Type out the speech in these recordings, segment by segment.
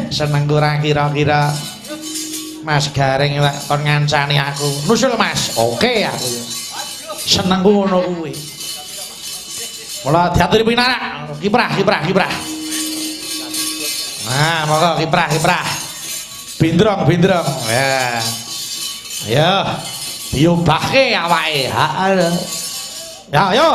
Seneng ora kira-kira Mas Gareng lek kon ngancani aku. Nusul Mas. Oke aku. Senengku ngono kuwi. Mula diaturi pinarak, kiprah kiprah kiprah. Nah, monggo kiprah kiprah. Bindrong bindrong. Ya. Ayo. Diobahke awake. Heeh. Ya, ayo.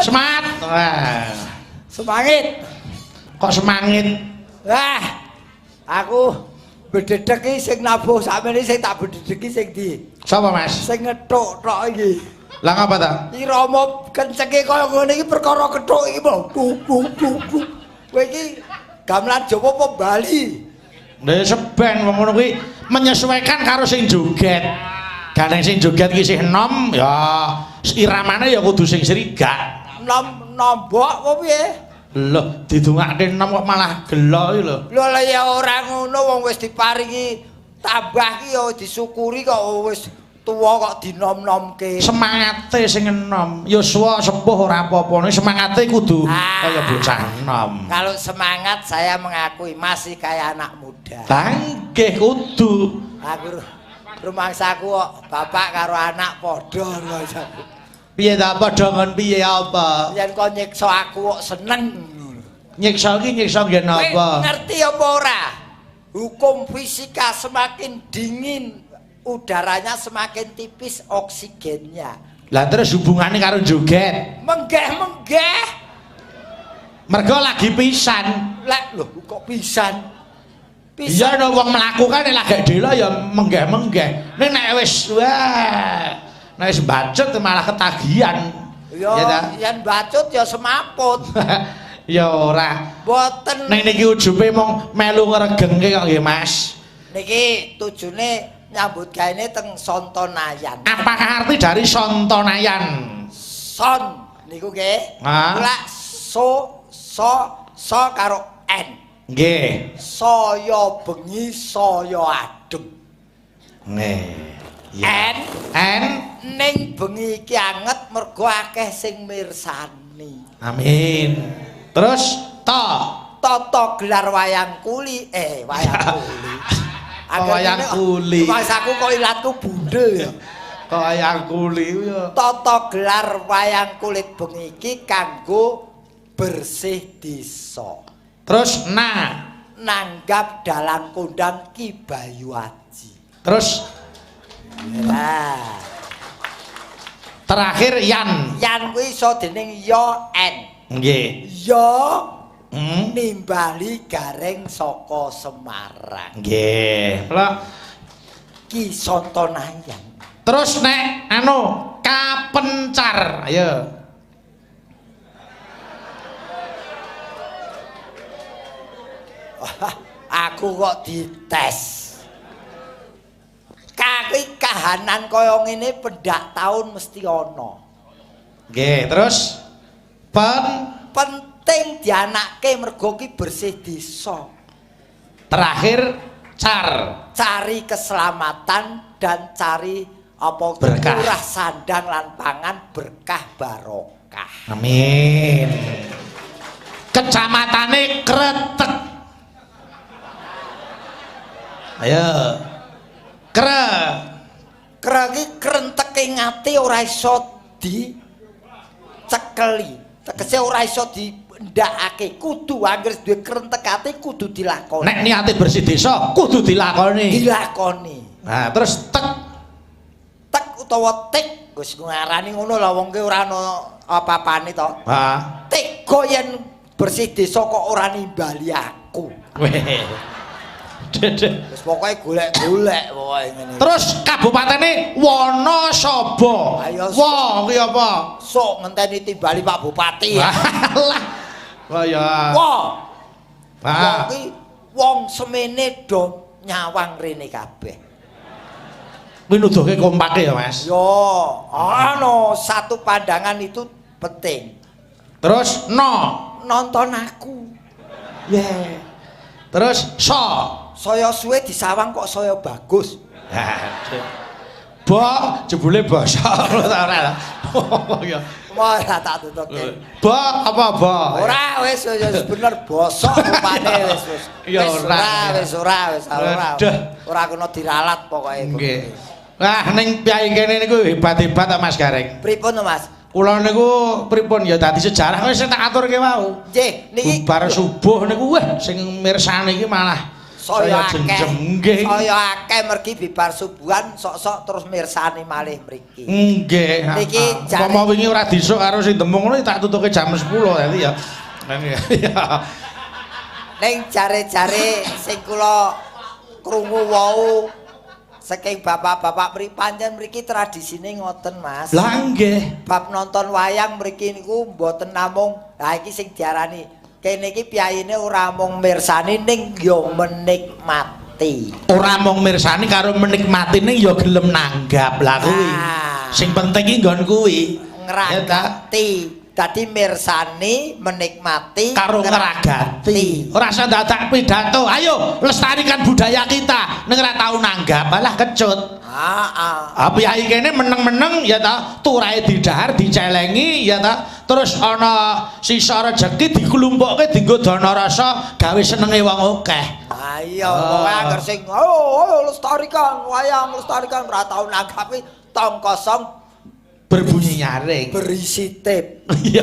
Semangat. Wah. Semangit. Kok semangit? Wah. Aku bedhedhek iki sing nabuh sakmene sing tak bedhedhek iki sing ndi? Sapa, Mas? Sing ngethuk tok iki. Lah ngapa ta? Iki Rama kencenge kaya ngene iki perkara kethuk iki lho. Buk buk buk buk. Kowe iki gamelan Jawa apa Bali? Lha seben wong ngono kuwi menyesuaikan karo sing joget. Gandeng sing joget iki sih enom ya iramane ya kudu sing srigak. Nom nombok apa piye? Lho, didongake enom kok malah gelo iki lho. Lho lah ya ora ngono wong wis diparingi tambah ki ya disyukuri kok wis tuwa kok dinom-nomke. Semangate sing enom, yuswa sepuh ora apa-apa, semangate kudu kaya bocah enom. Kalau semangat saya mengakui masih kayak anak muda. Lah nggih kudu. Aku rumangsaku kok bapak karo anak padha rumangsaku. Piye ta padha ngon piye apa? Yen kok nyiksa aku kok seneng. Nyiksa iki nyiksa ngen apa? Ngerti apa ora? Hukum fisika semakin dingin udaranya semakin tipis oksigennya. Lah terus hubungane karo joget? Menggeh-menggeh. Mergo lagi pisan. Lek lho kok pisan? Iya no wong mlaku kan lagi dela ya menggeh-menggeh. Ning nek wis wah Nek wis bacut malah ketagihan. Ya yen bacut ya semaput. Ya ora. Mboten. Ning niki ujube mung melu ngregengke kok nggih Mas. Niki tujune nyambut gaene teng Sontonayan. Apakah arti dari Sontonayan? Son niku nggih. Lak so so so karo n. Nggih. Saya bengi saya adem. Nggih. N N ning bengi iki anget mergo akeh sing mirsani. Amin. Terus to tata gelar wayang kuli wayang kuli. Wayang kuli. Mas aku kok ilatku bundel ya. Kok wayang kuli ya. Tata gelar wayang kulit bengi iki kanggo bersih desa. Terus na nanggap dalang kondang Ki Bayu Aji. Terus nah. Terakhir yan. Yan kuwi iso dening yo n. Nggih. Yo nimbali Gareng saka Semarang. Nggih. Lha Ki Sontonayan. Terus nek anu kapencar. Ayo. Aku kok dites. Kaki kahanan kaya ngene pendak taun mesti ana. Nggih, terus penting dianake mergo ki bersih desa. Terakhir car, cari keselamatan dan cari apa berkah. Murah sandang lan pangan, berkah barokah. Amin. Kecamatane Kretek. Ayo. Kre. Kre ki krenteke ngati ora iso dicekeli. Tegese ora iso dindakake. Kudu anggere duwe krentek ati kudu dilakoni. Nek niate bersih desa kudu dilakoni. Dilakoni. Nah, terus tek tek utawa tik wis ngarani ngono lah wong ki ora ana apa-apane to. Ha. Tega yen bersih desa kok ora nimbali aku. Weh. Wis pokoke golek-golek pokoke ngene. Terus kabupatene Wonosobo. Wo kuwi apa? Sok ngenteni timbali Pak Bupati. Lah. Wah ya. Wo. Wong ki wong semene do nyawang rene kabeh. Kuwi nuduhke kompake ya, Mas. Yo, ana satu pandangan itu penting. Terus no nonton aku. Yeah. Terus so saya suwe disawang kok saya bagus. Bo jebule basa ta ora. Ya. Ora tak tutuke. Bo apa bo? Ora wis wis bener bosok rupane wis wis. Ya ora wis ora wis ora. Ora kena diralat pokoke. Nggih. Lah ning piyai kene niku hebat-hebat ta Mas Gareng. Pripun to Mas? Kula niku pripun ya dadi sejarah wis tak aturke wau. Nggih, niki bar subuh niku wah sing mirsani iki malah saya akeh. Saya akeh mergi bibar subuhan sok-sok terus mirsani malih mriki. Nggih. Niki umpama wingi ora disuk karo sing demung ngono tak tutuke jam 10 dadi ya. Ning jare-jare sing kula krungu wau saking bapak-bapak mriki pancen mriki tradisine ngoten Mas. Lah nggih. Bab nonton wayang mriki niku mboten namung lha iki sing diarani kene iki piyayine ora mung mirsani ning ya menikmati. Ora mung mirsani karo menikmati ning ya gelem nanggap. Lah kuwi. Sing penting iki nggon kuwi. Ngragati. Dadi mirsani, menikmati karo ngragati. Ora usah dadak pidato. Ayo lestarikan budaya kita. Ning ora tau nanggap, malah kecut. Heeh. Ah piyai kene meneng-meneng ya ta, turahe didahar dicelengi ya ta. Terus ana sisa rejeki diklumpukke dienggo dana rasa gawe senenge wong akeh. Ha iya, pokoke angger sing oh lestarikan wayang, lestarikan ora tau nanggapi tong kosong berbunyi nyaring berisi tip. Iya,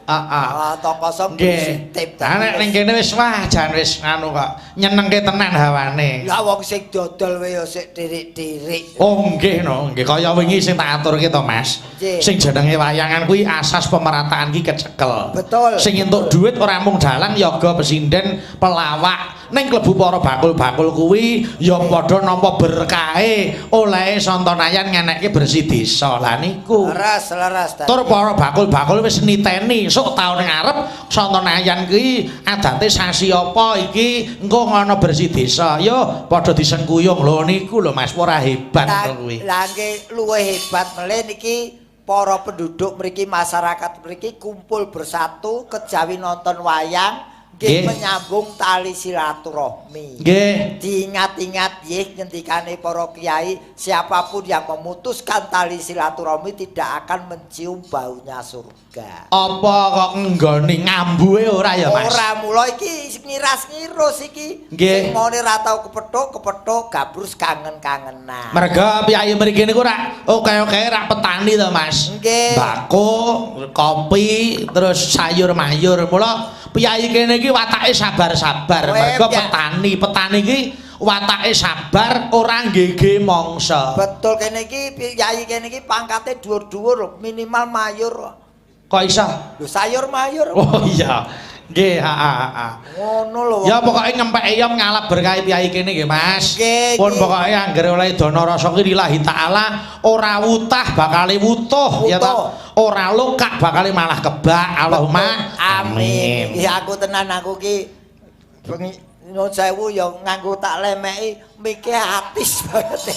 heeh. Ah tong kosong berisi tip. Lah nek ning kene wis wah jan wis nganu kok nyenengke tenan hawane. Lah wong sing dodol wae ya sik tirik-tirik. Oh nggih no, nggih kaya wingi sing tak aturke to Mas. Sing jenenge wayangan kuwi asas pemerataan ki kecekel. Betul. Sing entuk dhuwit ora mung dalang, yoga, pesinden, pelawak, Ning klebu para bakul-bakul kuwi ya padha nampa berkahe olehe Sontonayan ngenekke bersih desa. Lah niku. Leres, leres. Tur para bakul-bakul wis niteni sok taun ngarep Sontonayan kuwi adate sasi apa iki engko ngono bersih desa. Yo padha disengkuyung. Lho niku lho Mas, ora hebat kuwi. Lah nggih luwih hebat melih niki para penduduk mriki, masyarakat mriki kumpul bersatu kejawi nonton wayang nggih menyambung tali silaturahmi. Nggih. Diingat-ingat nggih ngendikane para kiai, siapapun yang memutuskan tali silaturahmi tidak akan mencium baunya surga. Apa kok nggone ngambuhe ora ya, Mas? Ora, mula iki ngiras-ngirus iki. Sing maune ra tau kepethuk-kepethuk gabrus kangen-kangenan. Merga piyayi mriki niku rak oke-oke rak petani to, Mas. Nggih. Bako, kopi, terus sayur mayur. Mula piyayi kene iki watake sabar-sabar. Mergo petani, petani iki watake sabar, ora nggege mangsa. Betul, kene iki piyayi kene iki pangkate dhuwur-dhuwur, minimal mayur. Kok iso? Lho sayur mayur. Oh iya. Nggih, heeh. Ngono lho. Ya pokoke ngempek eyom ngalap berkah piyayi kene nggih, Mas. Pun pokoke anggere oleh dana rasa ki lillahi taala, ora wutah bakale wutuh ya ta. Ora lokak bakale malah kebak. Allahumma amin. Iki aku tenan, aku ki bengi nyuwun sewu ya nganggo tak lemeki mike atis banget.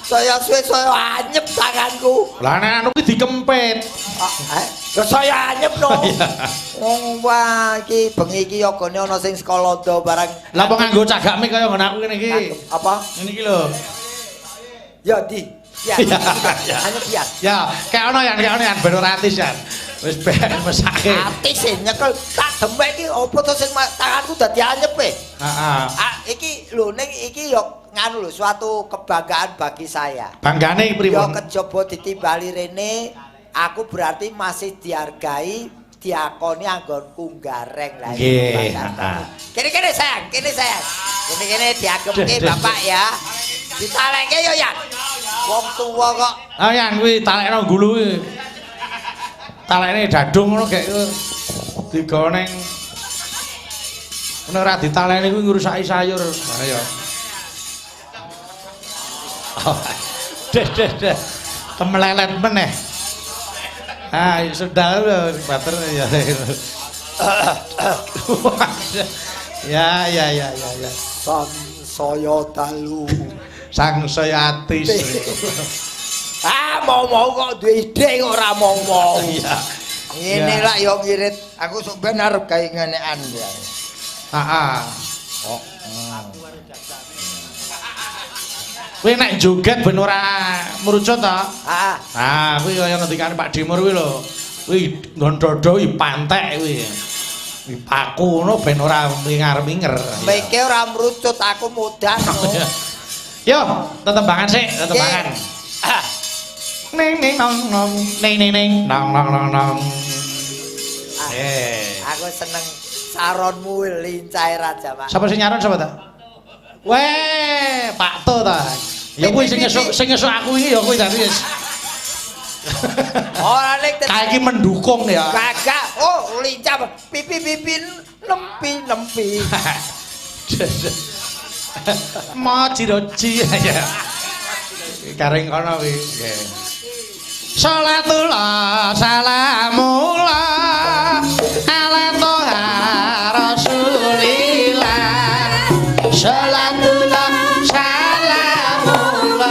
Saya suwe saya anyep tanganku. Lah nek anu ki dikempit. Lho saya anyep no. Wong wah iki bengi iki yogane ana sing saka londo barang. Lah apa nganggo cagak mik kaya ngono aku kene iki? Apa? Ngene iki lho. Ya di. Ya. Anyep ya. Ya, kek ono yan, kek ono yan ben ora atis yan. Wis ben mesake. Atis e nyekel tak demek iki opo to sing tanganku dadi anyep e. Heeh. Ah iki lho ning iki yo nganu lho, suatu kebanggaan bagi saya. Banggane pripun? Yo kejaba ditimbali rene, aku berarti masih dihargai, diakoni anggonku gareng lah. Nggih. Kene-kene sayang, kene sayang. Kene-kene diagemke bapak ya. Ditaleke yo yan. Wong tuwa kok. Ah yan kuwi talekno gulu kuwi. Talekne dadung ngono gek digawa ning nek ora ditaleni kuwi ngrusaki sayur. Ayo. Deh deh deh. Kemelelet meneh. Ah, sudah lho bater ya. Ya ya ya ya ya. Sangsaya dalu. Sangsaya atis. Ah, mau-mau kok duwe ide kok ora mau-mau. Iya. Ngene lak yo ngirit. Aku sok ben arep gawe ngenekan ya. Heeh. Oh. Kowe nek joget ben ora merucut ta? Heeh. Ah, kuwi kaya ngendikane Pak Dimur kuwi lho. Kuwi nggon dodo kuwi pantek kuwi. Kuwi paku ngono ben ora mingar-minger. Meke ora merucut aku mudan. Yo, tetembangan sik, tetembangan. Ning ning nong nong, ning ning ning nong nong nong nong. Aku seneng saronmu lincahe Raja Pak. Sapa sing nyaron sapa ta? Weh, Pak To ta. Ya kuwi sing esuk, sing esuk aku iki ya kuwi dadi wis. Ora nek kae iki mendukung ya. Gagak, oh lincah pipi-pipi nempi-nempi. Moji-roji ya. Kareng kono kuwi. Nggih. Salatullah salamullah ala toha rasulillah. Salatullah salamullah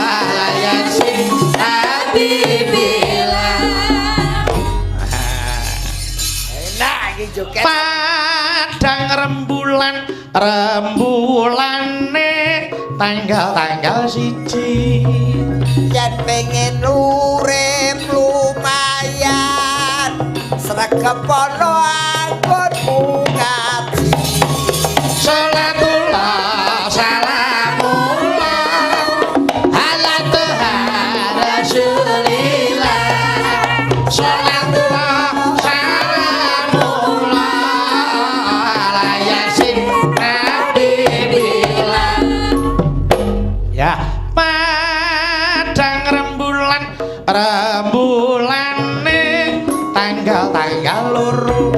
ala yasin habibillah. Enak iki joget. Padang rembulan rembulane tanggal-tanggal siji. Yen pengen urip lumayan sregep ana anggonmu ngaji. Salatullah salamullah ala toha rasulillah. Salatullah salamullah ala yasin habibillah. Ya, padang rembulan rembulane tanggal-tanggal loro.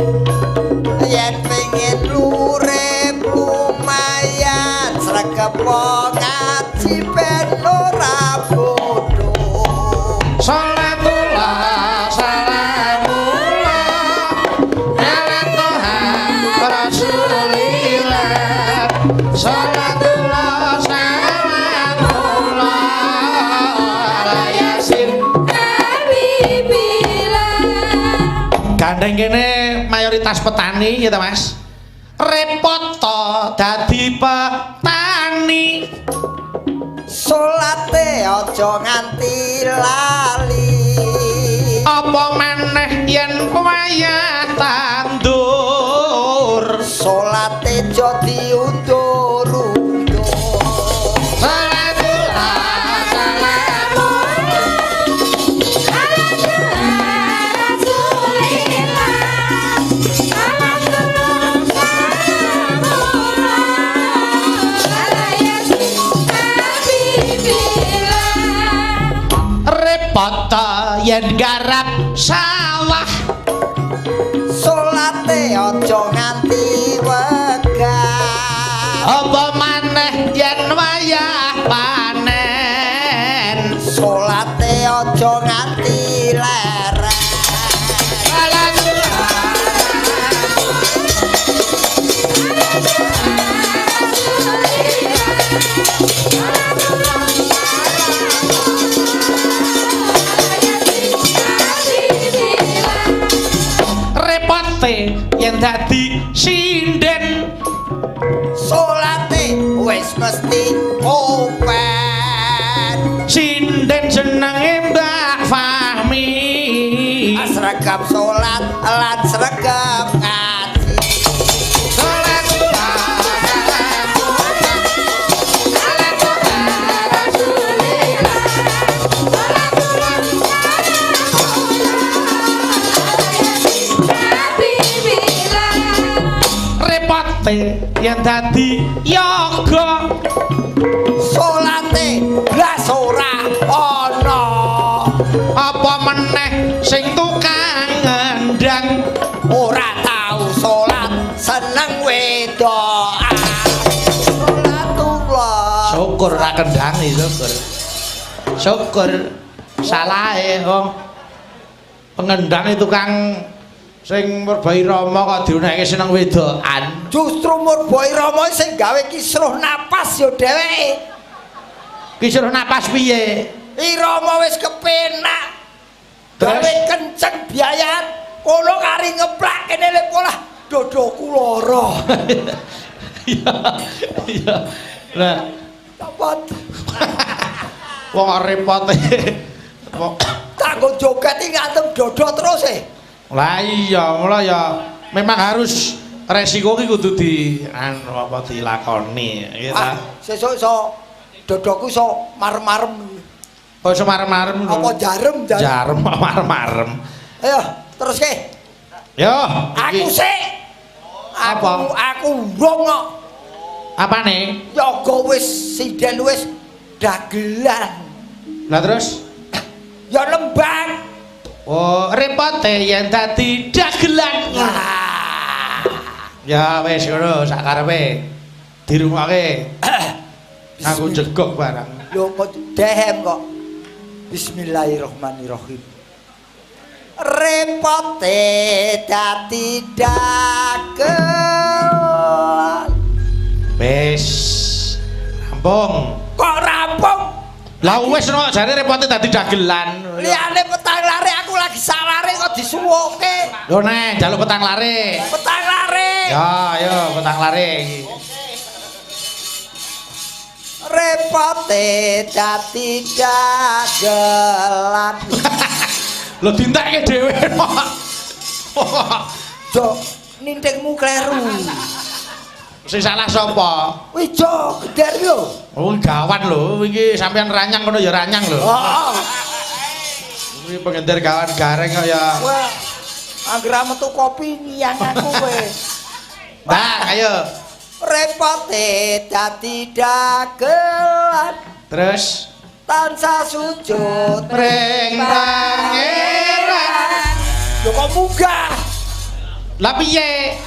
Yen pengen urip Gandeng kene mayoritas petani ya ta, Mas. Repot to dadi petani. Salate aja nganti lali. Apa maneh yen wayah tandur? Salate aja diundur-undur. Repot yen garap sawah. Salate aja nganti wegah. Apa maneh yen wayah panen? Salate aja nganti leren. Repote yen dadi sinden. Salate wis mesti open. Sinden jenenge Mbak Fahmi. Sregep salat lan sregep ngaji. Repote yen dadi yoga. Salate blas ora ana. Apa meneh sing tukang ngendang Ora tau salat seneng wedokan. Salatullah. Syukur ra kendangi, syukur. Syukur salahe wong pengendang tukang sing Murba Irama kok diunekke seneng wedokan. Justru Murba Irama sing gawe kisruh napas ya dheweke. Kisruh napas piye? Irama wis kepenak. Terus? Gawe kenceng biayan kono kari ngeplak kene lek polah dodoku lara. Iya. Iya. Lah, Copot. wong repot. Wong Tak nggo joget iki ngantem dodo terus e. Lah iya, mula ya memang harus resiko ki kudu di anu apa dilakoni, ya ta. Ah, sesuk iso dodoku iso marem-marem. Kok iso marem-marem? Apa jarem jarem? Jarem marem-marem. Ayo, teruske. Yo, Aku sik. Apa? Aku urung kok. Apane? Yoga wis sinden wis dagelan. Lah terus? Ya lembang. Oh, repote yen dadi dagelan. Wah. Ya wis ngono sak karepe. Dirungokke. Aku jegok barang. Lho kok dehem kok. Bismillahirrahmanirrahim. Repote dadi dagelan. Wis rampung. Kok rampung? Lah wis no jare repote dadi dagelan. Liyane petang lare aku lagi salare kok disuwuke. Lho neh njaluk petang lare. Petang lare. Ya, ayo petang lare iki. Repote dadi dagelan. Lho dintekke dhewe kok. Jo, nintingmu kleru. Sing salah sapa? Wih jo, geder lho. Oh gawan lho, iki sampean ranyang kono ya ranyang lho. Heeh. Iki pengender gawan gareng kok ya. Wah, anggere metu kopi ngiyang aku kowe. Nah, ayo. Repote dadi dagelan. Terus tansah sujud ring pangeran. Lho kok munggah? Lah piye?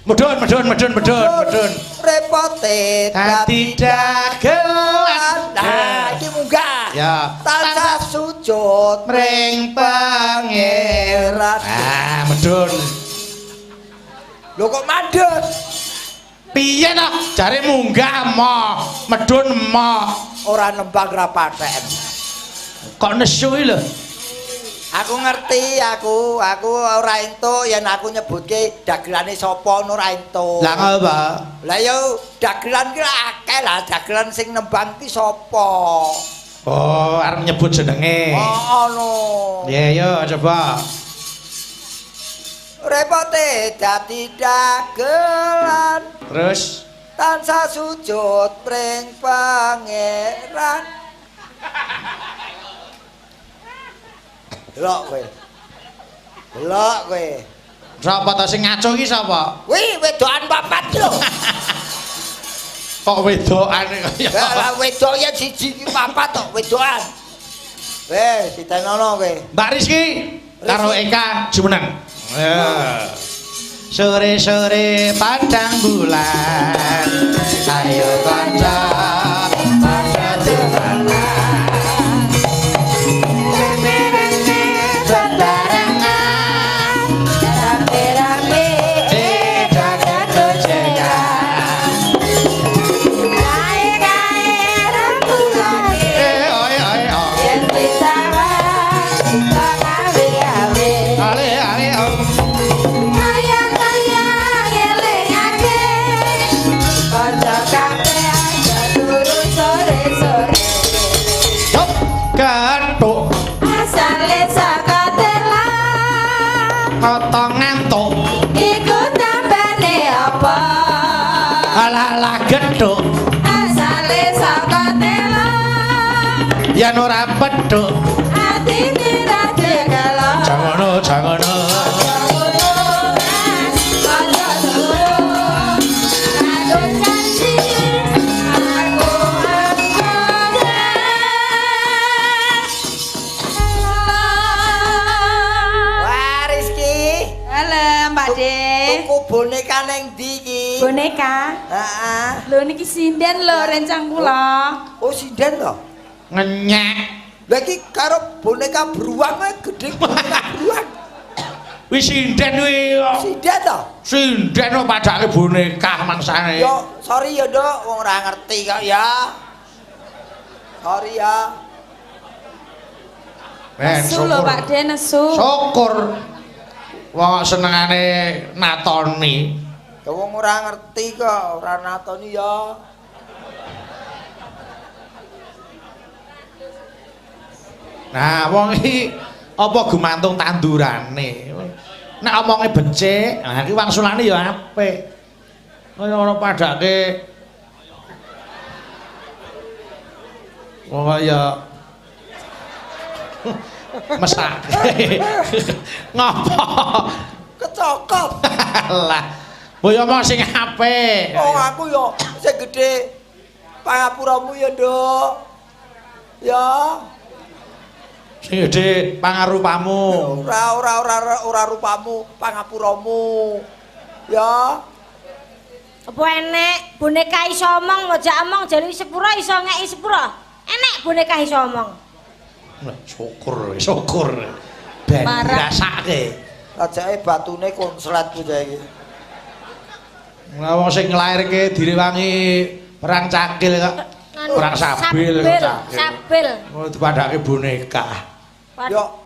Medun, medun, medun, medun, medun. Repote Dadi dagelan. Nah, iki munggah. Ya. Tansah sujud Ring pangeran. Ah, medun. Lho kok mandek? Piye toh? Jare munggah emoh, medun emoh. Ora nembang ra paten. Kok nesu iki lho? Aku ngerti, aku ora entuk yen aku nyebutke dagelane sapa ngono ora entuk. Lah ngapa? Lah ya dagelan ki akeh lah, dagelan sing nembang ki sapa? Oh, arep nyebut jenenge. Oh, ono. Ya yo coba. Repote dadi dagelan. Terus tansah sujud pring pangeran. Delok kowe. Delok kowe. Sapa ta sing ngaco iki sapa? Kuwi wedokan papat lho. Kok wedokan kaya. Lah wedok yen siji iki papat tok wedokan. Weh, ditenono kowe. Mbak Rizky karo Eka jumeneng. Sore-sore padang bulan. Ayo kanca padha dolan. Yen ora pedhok atine ra jegelo. Jangono, jangono. Wah, Rizky. Halo, Mbak De. Tuku boneka ning ndi iki? Boneka? Heeh. Lho niki sinden lho rencang kula. Oh, sinden to? Ngenyek. Lah iki karo boneka beruang wae gedhe boneka beruang. Wis sinden kuwi. Sinden to? Sinden kok padake boneka mangsane. Yo, sorry ya, Nduk, wong ora ngerti kok ya. Sorry ya. Nesu lho Pak De, nesu. Syukur. Wong senengane natoni. Ya wong ora ngerti kok, ora natoni ya. Nah, wong iki apa gumantung tandurane. Nek omonge becik, nah iki wangsulane ya apik. Kaya ora padake wong kaya mesake. Ngopo? Kecokot. Lah, mbok yo omong sing apik. Wong aku yo sing gedhe pangapuramu ya, Nduk. Ya. Sing gedhe pangarupamu. Ora ora ora ora rupamu, pangapuramu. Ya. Apa enek boneka iso omong, mojak omong jaluki sepura iso ngeki sepura. Enek boneka iso omong. Syukur, syukur. Ben dirasake. Ajake batune konslet bocah iki. Lah wong sing nglairke direwangi perang cakil kok. Perang sabil kok cakil. Sabil. Oh dipadake boneka. Yo,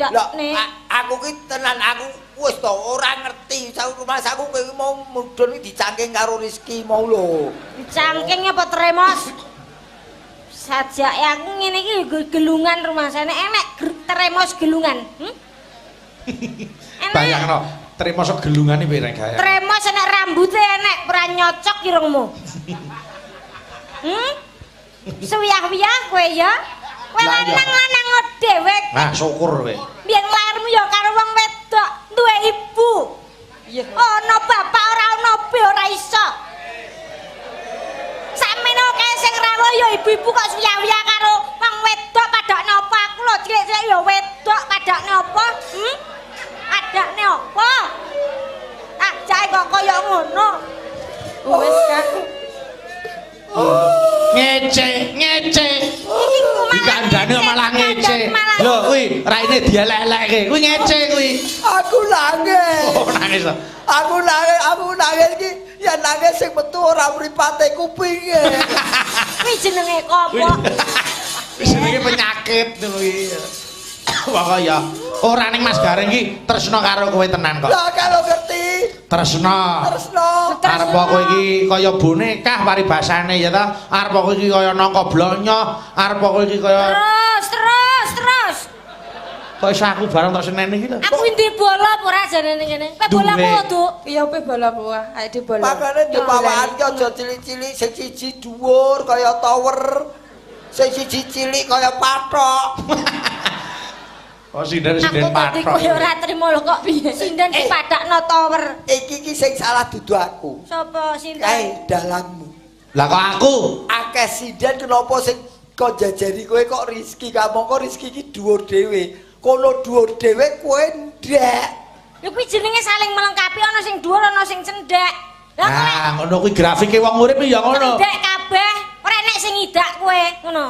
aku ki tenan aku wis to ora ngerti. Rumahku kowe mau mudhun iki dicangking karo Rizky mau lho. Dicangking apa tremos? Sajake aku ngene iki gelungan rumasane enek tremos gelungan. Enek. Bayangno, tremos kok gelungane piye rek gaya. Tremos enek rambute enek ora nyocok irungmu. Suwiyah-wiyah kowe ya. Kowe lanang-lanang dhewek. Nah, syukur kowe. Biyen lairmu ya karo wong wedok, duwe ibu. Iya. Ana bapak ora ana be ora iso. Sakmene kae sing rawuh ya ibu-ibu kok suwiyah-wiyah karo wong wedok padakne apa? Aku lho cilik-cilik ya wedok padakne apa? Padakne apa? Ah, jae kok kaya ngono. Wis aku. Ngece, ngece. Dikandane malah ngece. Lho kuwi raine dielek-elekke. Kuwi ngece kuwi. Aku nangis. Oh, nangis to. Aku nangis iki ya nangis sing metu ora mripate kupinge. Kuwi jenenge apa? Kuwi jenenge penyakit ngono kuwi. Pokoke ya Ora ning Mas Gareng iki tresna karo kowe tenan kok. Lah kalau ngerti. Tresna. Tresna. Arep kowe iki kaya bonekah paribasane ya ta. Arep kowe iki kaya nangka blonyo, arep kowe iki kaya Terus. Kok iso aku bareng tok seneni iki lho. Aku ndek bola apa ora jane ning kene? Kowe bola apa, Duk? Iya kowe bola apa? Ayo di bola. Makane ndepawaan ki aja cilik-cilik sing siji dhuwur kaya tower. Sing siji cilik kaya pathok. Oh sinden-sinden pathok. Aku koyo ora trimo lho kok piye. Sinden dipadakno tower. Iki ki sing salah dudu aku. Sapa sinden? Kae dalangmu. Lah kok aku? Akeh sinden kenapa sing kok jajari kowe kok Rizky kamangka Rizky ki dhuwur dhewe. Kono dhuwur dhewe kowe ndek. Lho kuwi jenenge saling melengkapi ana sing dhuwur ana sing cendhek. Lah kok nah ngono kuwi grafike wong urip ya ngono. Cendhek kabeh, ora enek sing ngidak kowe ngono.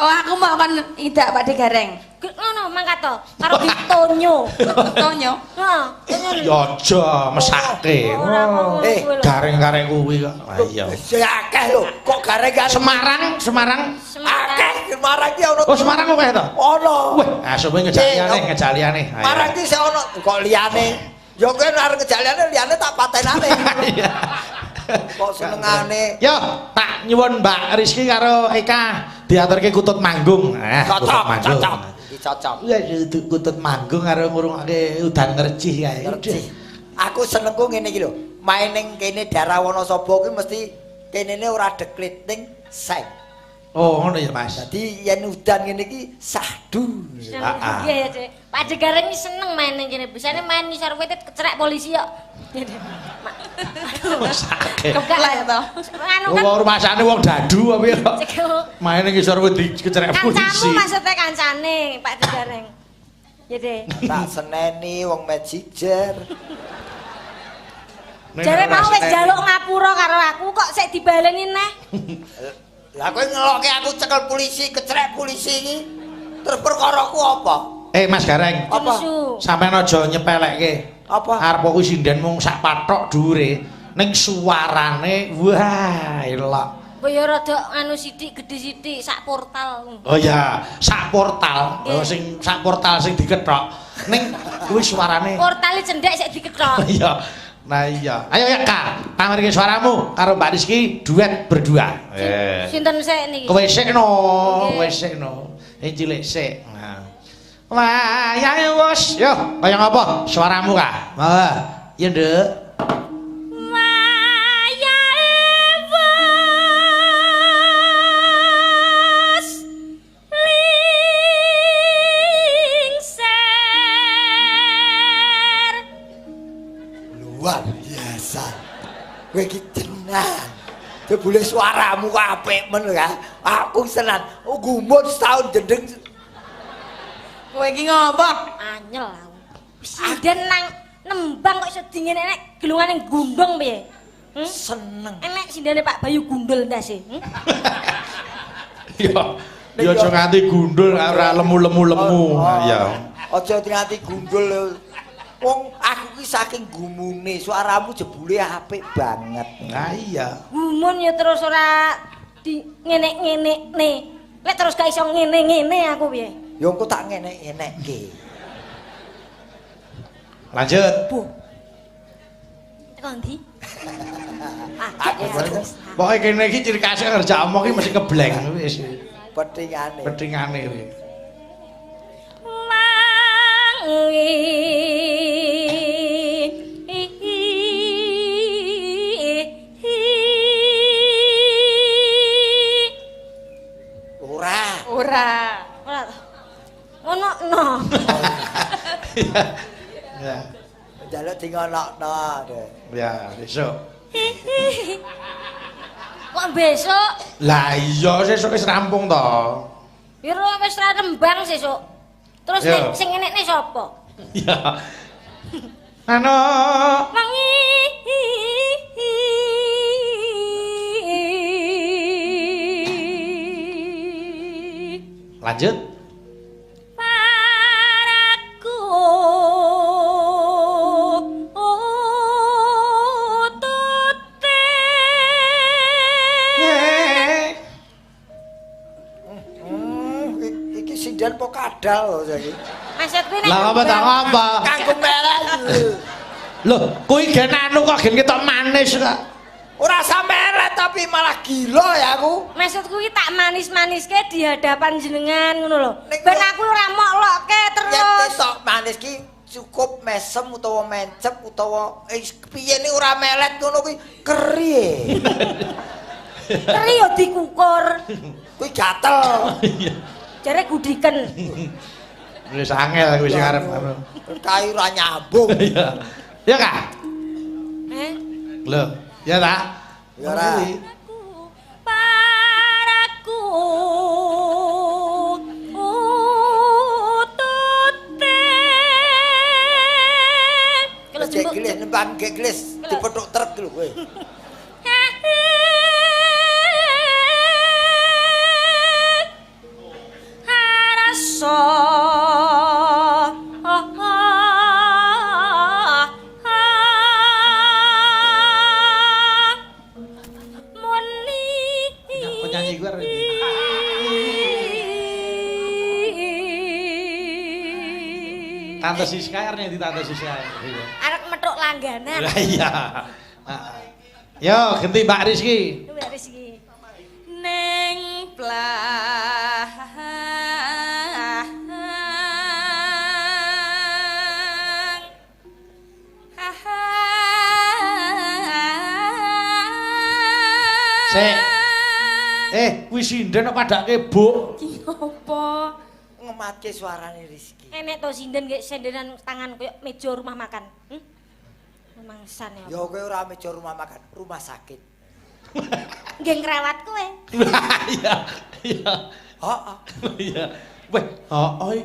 Oh aku mau kon ngidak Pak De Gareng. Ngono mangkat to karo ditonyo. Tonyo. Heeh, tonyo. Ya aja mesake. Gareng-gareng kuwi kok. Lah iya. Sing akeh lho, kok gareng-gareng. Semarang, Semarang. Akeh Semarang ki ono. Oh Semarang kok kae to? Ono. Wah, asume ngejak liyane, ngejak liyane. Semarang ki sik ono kok liyane. Ya kowe arep ngejak liyane, liyane tak patenane. Kok senengane. Yo, tak nyuwun Mbak Rizky karo Eka diaturke kutut manggung. Cocok, cocok. Iki cocok. Ya kutut manggung karo ngurungake udan ngrecih kae. Ngrecih. Aku senengku ngene iki lho. Main ning kene daerah Wonosobo kuwi mesti kenene ora deklit ning seng. Oh, ngono ya, Mas. Dadi yen udan ngene iki sahdu. Heeh. Iya ya, Cek. Pak De Gareng iki seneng main ning kene. Bisane main ngisor wit kecerek polisi kok. Mesake. Keplek to. Anu kan Wong rumasane wong dadu apa piye kok. Main ning ngisor wit kecerek polisi. Kancamu maksudnya kancane Pak De Gareng. Ya, De. Tak seneni wong magijer. Jare mau wis njaluk ngapura karo aku kok sik dibaleni neh. Lah kowe ngelokke aku cekel polisi, kecerek polisi iki. Terus perkaraku apa? Mas Gareng. Apa? Sampeyan aja nyepelekke. Apa? Arep kuwi sinden mung sak pathok dhuwure, ning suarane wah elok. Mbok ya rada anu sithik gedhe sithik sak portal. Oh ya, sak portal. Oh sing sak portal sing dikethok. Ning kuwi suarane. Portale cendhek sik dikethok. Iya. Nah iya. Ayo ya Kak, pamerke suaramu karo Mbak Rizky duet berdua. Sinten sik niki? Kowe sik no, kowe sik no. Sing cilik sik. Nah. Wayahe wis. Yo, kaya ngapa suaramu Kak? Monggo. Iya, Nduk. Wayahe wis lingser. Luar biasa. Kowe iki tenan. Jebule suaramu kok apik men ya. Aku senang. Gumun setahun jendeng. Kowe iki ngopo? Anyel aku. Sinden nang nembang kok iso dingin enek gelungane gundung piye? Seneng. Enek sindene Pak Bayu gundul ndase. Yo, yo aja nganti gundul ora lemu-lemu lemu. Ya. Aja nganti gundul. Wong aku ki saking gumune, suaramu jebule apik banget. Nah iya. Gumun ya terus ora di ngenek-ngenekne. Lek terus gak iso ngene-ngene aku piye? Ya engko tak ngenek-ngenekke. Lanjut. Bu. Teko ndi? Aku pokoke kene iki ciri khas ngerja omong iki mesti kebleng wis. Petingane. Petingane kuwi. Ora. Ora. Ora. Ngono no. Ya. Njaluk di ngonokno. Ya, besok. Kok besok? Lah iya sesuk wis rampung to. Ya wis ra rembang sesuk. Terus sing ngenekne sapa? Ya. Ano. Wangi. Lanjut. Paraku utute. Iki sing Bidan po kadal saiki. Maksud kuwi nek Lah apa ta apa? Kanggo melet. Lho, kuwi gen anu kok gen ketok manis kok. Ora sampe melet tapi malah gila ya aku. Maksud kuwi tak manis-maniske di hadapan jenengan ngono lho. Ning Ben aku ora mok-lokke Yen terus. ketok manis ki cukup mesem utawa mencep utawa piye nek ora melet ngono kuwi keri. Keri yo dikukur. Kuwi gatel. Iya. Jare gudiken. Wis angel kuwi sing arep. Kae ora nyambung. Iya. Ya Kak? Eh? Lho, ya ta? Ya ora. Aku paraku utute. Kalau Gek gelis nembang gek gelis dipethuk truk lho kowe. Rasa muni Penyanyi gue arep. Tante Siska arep di Tante Siska. Iya. Arek metuk langganan. Lah iya. Heeh. Yo, ganti Mbak Rizky. Mbak Rizky. Neng plah Sik. Kuwi sinden kok padake buk. Ki opo? Ngematke suarane Rizky. Enek to sinden nggih sendenan tangan koyo meja rumah makan. Hmm? Memangsan ya. Ya kowe ora meja rumah makan, rumah sakit. Nggih ngrawat kowe. Iya. Iya. Heeh. Iya. Weh, heeh.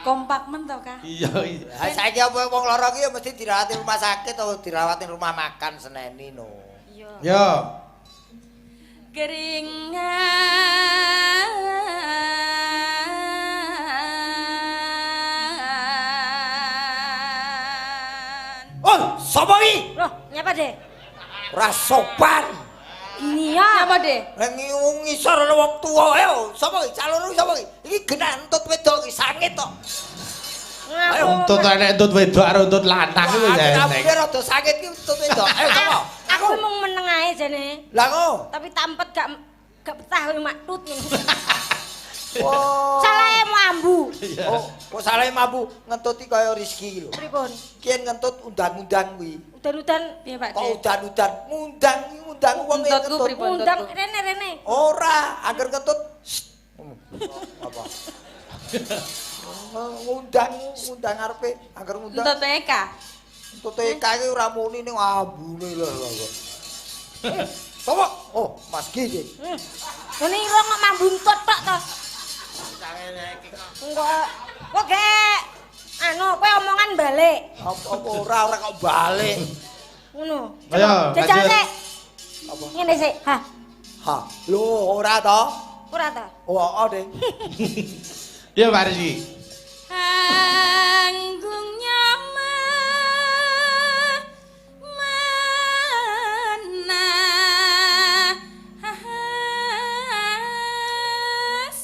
Kompak men to, Kak? Iya, iya. Lah saiki apa wong lara ki ya mesti dirawat ning rumah sakit atau dirawat ning rumah makan seneni no. Iya. Yo. Keringan Oh, sapa iki? Loh, nyapa deh? Ora sopan. Gini ya. Nyapa deh? Lah ngisor ana wong tuwa ayo, sapa iki? Calon iki sapa iki? Iki genah entut wedok iki sangit tok. Ngaku. Entut enek entut wedok karo entut lanang iku ya Aku enek. rada sangit iki entut wedok. Ayo sapa? Aku mung meneng ae jane. Lah ngo. Tapi tampet gak betah koyo maktut. Oh. Salahe mambu. Oh, kok salahe mambu ngentuti kaya Rizky iki lho. Pripun? Kiyen ngentut undang-undang kuwi. Udan-udan Piye Pak Kok De? udan-udan ngundang ngundang wong Entutku ngentut. pripun? undang rene rene. Ora, angger ngentut. Sst. Apa? Ngundang ngundang arepe angger ngundang. Entut TK. Entut TK iki ora muni ning ambune lho lho. Sopo? Oh, Mas Gi iki. Ngene irung kok mambu entut tok to. Enggak. Kok gek anu kowe omongan balik. Apa ora ora kok balik. Ngono. Ayo, Jajal lanjut. sik. Apa? Ngene sik. Ha, Ha, lho ora to? ora ta? Oh, oh, Ding. Yo Mbak Rizky. Anggungnya mana has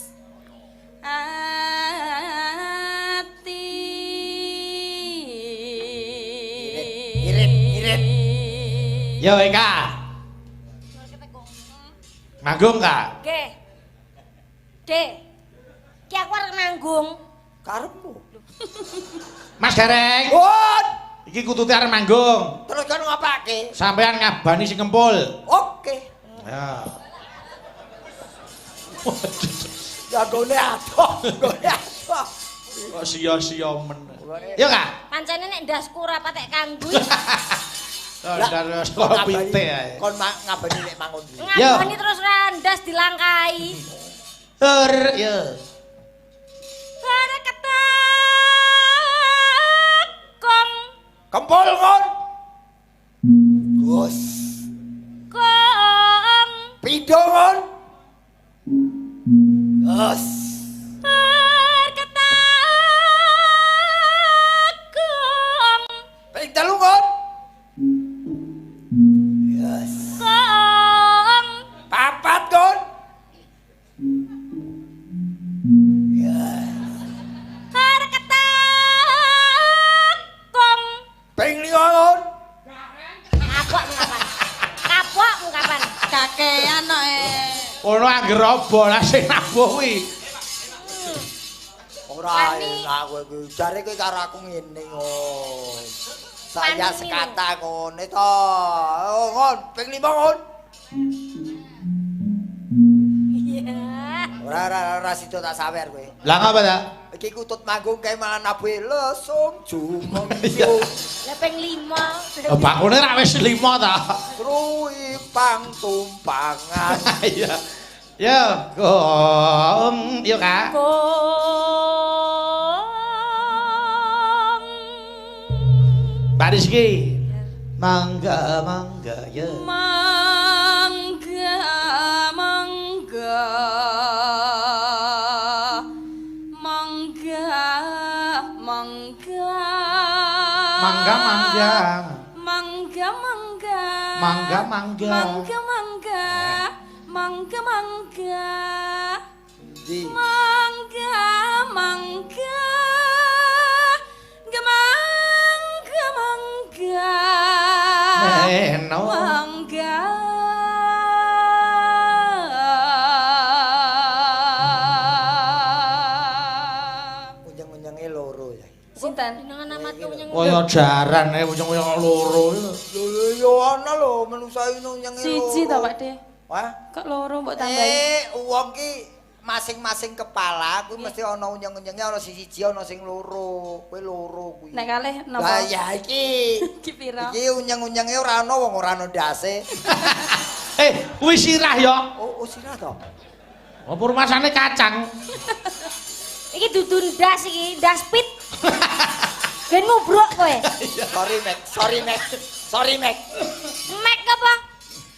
ati. Irit, irit. Yo Eka. Manggung Kak. Nggih. Dek. Ki aku arep nanggung. Karepmu. Mas Gareng. Pun. Iki kutute arep manggung. Terus kan ngapake? Sampean ngabani sing kempul. Oke. Ya. Ya gone adoh, gone adoh. Kok sia-sia men. Yo Kak. Pancene nek ndasku ora patek kanggo. Lah kok pite ae. Kon ngabani nek mangun iki. Ngabani terus ora ndas dilangkai. Hur, yo. Kong Kempul kon. Gus. kong Pindho kon. Gus. Ketakung Ping telu kon. Yes. kong Papat kon. angger apa lah sing nabuh kuwi. Ora enak kowe kuwi. Jare kowe karo aku ngene ngono. Saya sekata ngene to. Oh, ngon, ping 5 ngon. Iya. Ora sida tak sawer kowe. Lah ngapa ta? Iki kutut manggung kae malah nabuhe lesung jumengyu. Lah ping 5. Oh, bakune ra wis 5 ta. Truwi pang tumpangan. Iya. Ya, gong, yo Kak. Gong. Mbak Rizky. Mangga, mangga, ya. Mangga, mangga. Mangga, mangga. Mangga, mangga. Mangga, mangga. Mangga, mangga. Mangga, mangga. Mangga, mangga. Di. Mangga, mangga. Mangga, mangga. Neno. Mangga. Unjeng-unjenge loro ya. Sinten? Jenengan amat unjeng. Kaya jaran e unjeng-unjeng loro. Lho ya ana lho manusa iki unjenge loro. Siji to Pak De. Wah, kok loro mbok tambahi? Wong ki masing-masing kepala kuwi mesti ana unyeng-unyenge, ana sing siji ana sing loro. Kowe loro kuwi. Nek kalih napa? Lah ya iki. Iki pira? Iki unyeng-unyenge ora ana wong ora ana ndase. Kuwi sirah ya. Oh, sirah to. Apa rumasane kacang? Iki dudu ndas iki, ndas pit. Ben ngubruk kowe. Sorry, Mek. Sorry, Mek. Sorry, Mek. Mek apa?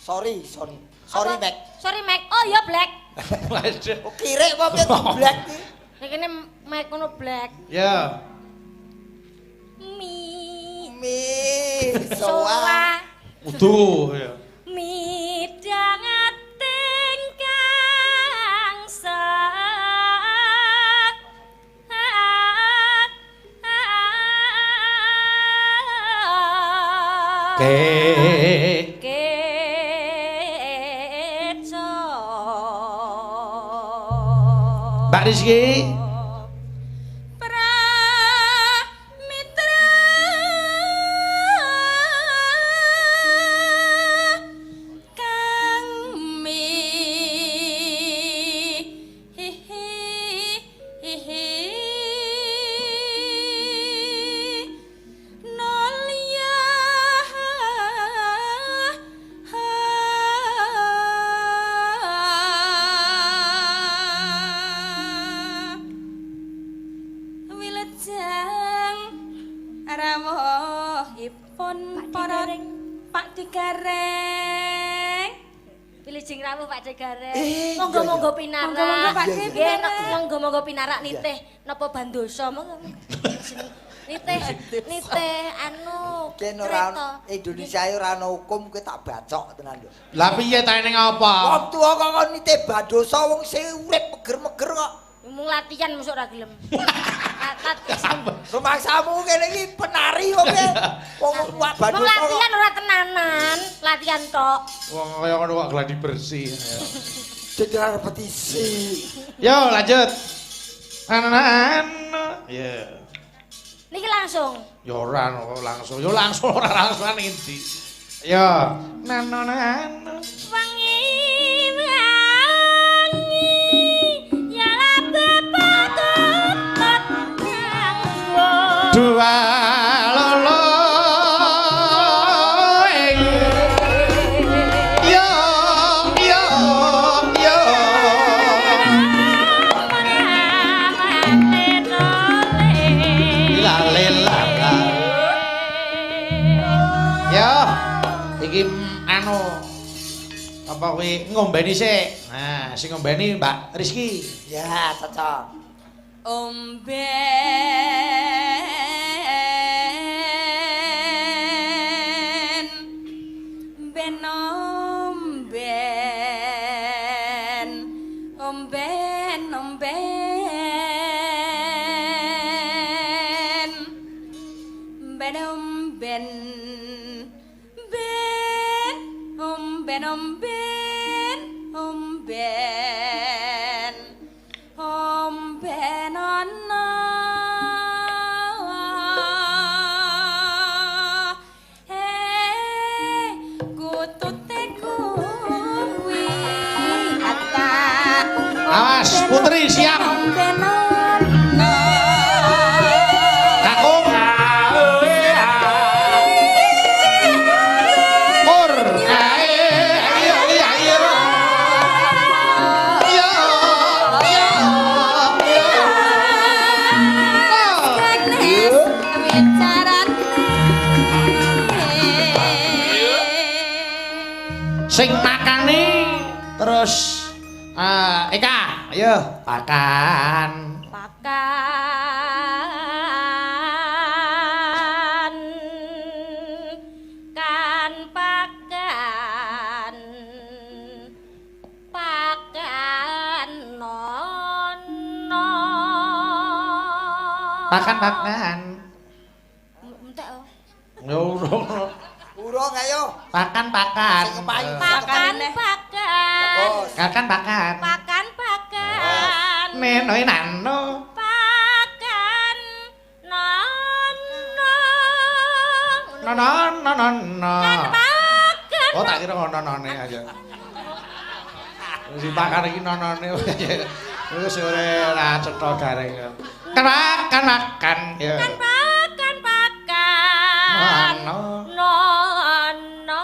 Sorry, sorry. Sorry, Mek. Sorry, Mek. Oh, ya black. Oh, kirek apa piye black iki? Nek kene Mek ngono black. Ya. Mi. Mi soa. Udu ya. Midhanget ingkang Ke keco. Mbak Rizky. Pramitra kang mi hi hi hi nol ya ha. Wilujeng rawuhipun para Pak Digareng. Wilujeng rawuh Pak Digareng. Monggo-monggo pinarak. Monggo-monggo Pak Nggih, Digareng. monggo-monggo pinarak nitih napa bandosa monggo. Nitih nitih anu Ken ora Indonesia ora ana hukum kowe tak bacok tenan lho. Lah piye ta ning apa? Wong tuwa kok kon nitih bandosa wong sing urip meger-meger kok. Mung latihan mosok ora gelem. Rumangsamu kene iki penari kok piye? Wong wak Mung bandosa kok. latihan ora tenanan, latihan tok. Wong kaya ngono kok gladi bersih. Jejer repetisi. Yo lanjut. Anan. Ya. Niki langsung. Ya ora no, langsung. Yo langsung ora langsung ning endi. Yo. Nano nano. Wangi wangi ya bapak tetep nganggo. Dua lolo ing. Yo yo yo. La le la la. Yo, iki anu apa kuwi ngombeni sik. Nah, sing ngombeni Mbak Rizky. Ya, cocok. Omben ben omben omben omben ben omben ben omben omben omben Sing makani terus Eka, ayo pakan. Pakan kan pakan pakan nono. Pakan pakan. Entek oh. Ya urung. Urung ayo. Pakan pakan. Pakan pakan. Pakan pakan. Pakan pakan. Nenoe nano. Pakan nono. Nono nono nono. Kan pakan. Oh tak kira nonone aja. Si pakan iki nonone. Wis ora cetha garing. Kan pakan makan. Kan pakan pakan. Nono. Nono.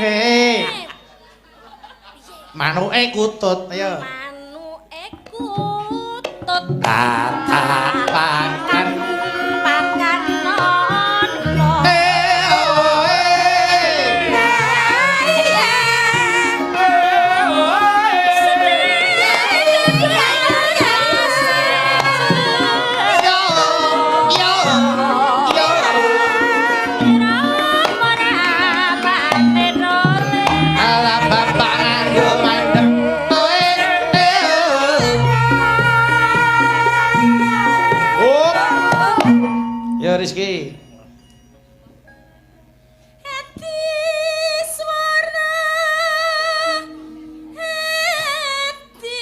Hei. Manuke kutut, ayo. Manuke kutut. Tatak pakan. Pakan nono. Ala bapak nganggo mandek. Oh. Ya Rizky. Hati suara hati.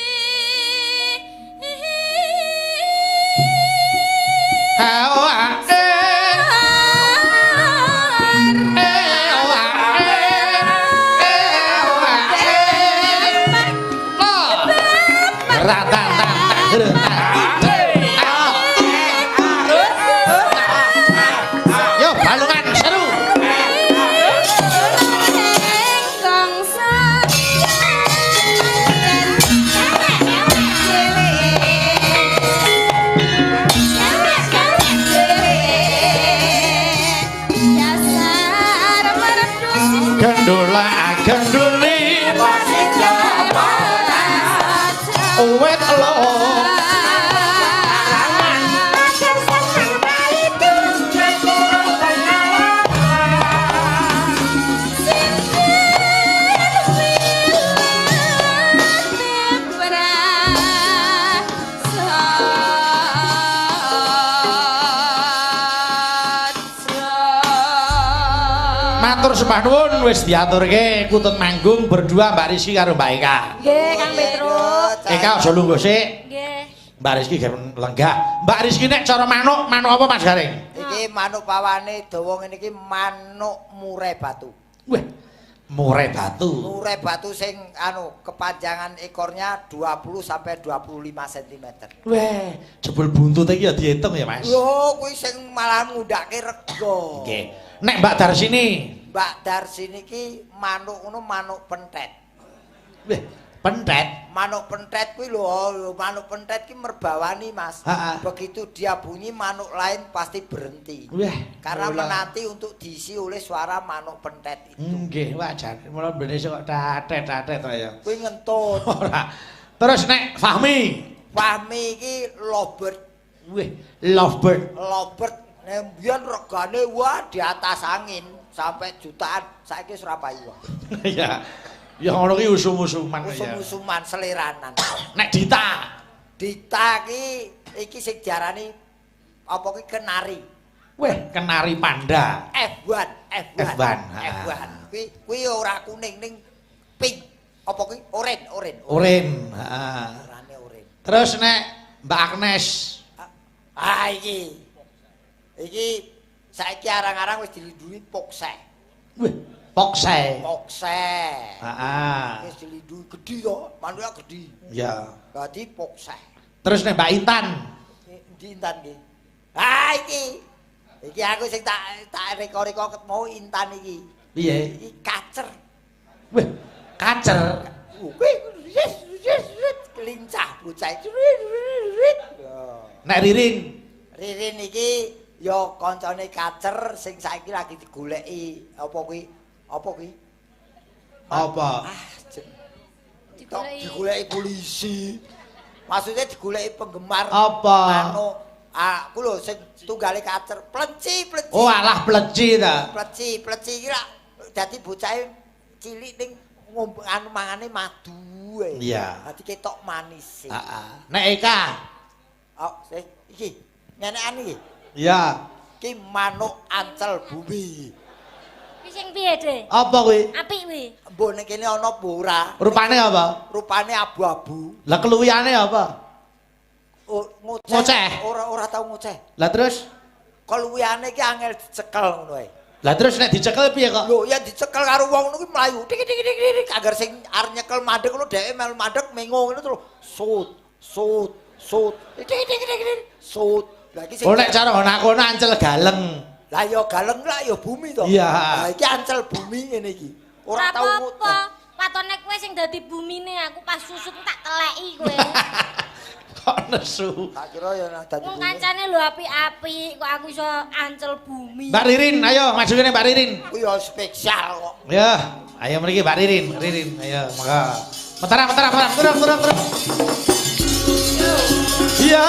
Yo balungan seru. Gendola genduli wet lo. Matur sembah nuwun wis diaturke kutut manggung berdua Mbak Rizky karo Mbak Eka. Nggih, Kang Petruk. Eka aja lungguh sik. Nggih. Mbak Rizky gawe lenggah. Mbak Rizky nek cara manuk, manuk apa Mas Gareng? Iki manuk pawane dawa ngene iki manuk murai batu. Wah, murai batu. Murai batu sing anu kepanjangan ekornya 20 sampai 25 cm. Wah, jebul buntute iki ya diitung ya, Mas. Lho, kuwi sing malah ngundhake rega. Nggih. Nek Mbak Darsini, Mbak Darsini iki manuk ngono manuk pentet. Wah, pentet. Manuk pentet kuwi lho, manuk pentet ki merbawani, Mas. Ha-ha. Begitu dia bunyi manuk lain pasti berhenti. Wah, karena mula. Menanti untuk diisi oleh suara manuk pentet itu. Nggih, wah jan mula bene kok tatet-tatet to ya. Kuwi ngentut. Ora. Terus nek Fahmi, Fahmi iki lovebird. Wih, lovebird. Lovebird nek mbiyen regane wah di atas angin sampai jutaan, saiki wis ora payu. Ya. Ya ngono ki usum-usuman ya. Usum-usuman seleranan. Nek Dita, Dita ki iki sing diarani apa ki kenari. Weh, kenari panda. F1, F1. F1. F1. Kuwi kuwi ora kuning ning pink. Apa kuwi oren, oren. Oren, heeh. Orane oren. Terus nek Mbak Agnes, Ah iki. Iki saiki arang-arang wis dilindungi pokse. Weh, pokse. Pokse. Heeh. Wis dilindungi gedhi to, manuke gedhi. Ya. Dadi pokse. Terus nek Mbak Intan, Endi Intan iki? Ah iki. Iki aku sing tak reka-reka ketemu Intan iki. Piye? Iki kacer. Weh, kacer. Kuwi lincah bocah. Nek Ririn, Ririn iki ya kancane Kacer sing saiki lagi digoleki apa kuwi? Apa kuwi? Apa? Ah, digoleki polisi. Maksudnya digoleki penggemar. Apa? Manuk. Aku lho sing tunggale Kacer, plenci, plenci. Oh, alah pleci ta. Pleci, pleci iki lak dadi bocahe cilik ning ngombe anu mangane madu ae. Iya. Dadi ketok manis. Heeh. Nek Eka. Oh, sing iki ngenekan iki. Iya. Iki manuk ancel bumi. Iki sing piye, De? Apa kuwi? Apik kuwi. Mbok nek kene ana apa ora? Rupane apa? Rupane abu-abu. Lah keluwihane apa? Oh, ngoceh. Ngoceh. Ora tau ngoceh. Lah terus? Keluwihane iki angel dicekel ngono ae. Lah terus nek dicekel piye kok? Lho, ya dicekel karo wong ngono kuwi mlayu. Tik tik tik tik agar sing arep nyekel mandek ngono dheke melu mandek mengo ngono terus sut sut sut. Tik tik tik tik sut. Lah iki sing Oh nek cara ngono aku ancel galeng. Lah ya galeng lah ya bumi to. Iya. Lah iki ancel bumi ngene iki. Ora tau apa-apa. Watone kowe sing dadi bumine aku pas susut tak teleki kowe. Kok nesu. Tak kira ya nah dadi Wong bumi. kancane lho apik-apik kok aku iso ancel bumi. Mbak Ririn, ayo maju kene Mbak Ririn. Kuwi ya spesial kok. Ya, ayo mriki Mbak Ririn, Ririn, ayo monggo. Mentara, mentara, mentara, turun, turun, turun. Iya,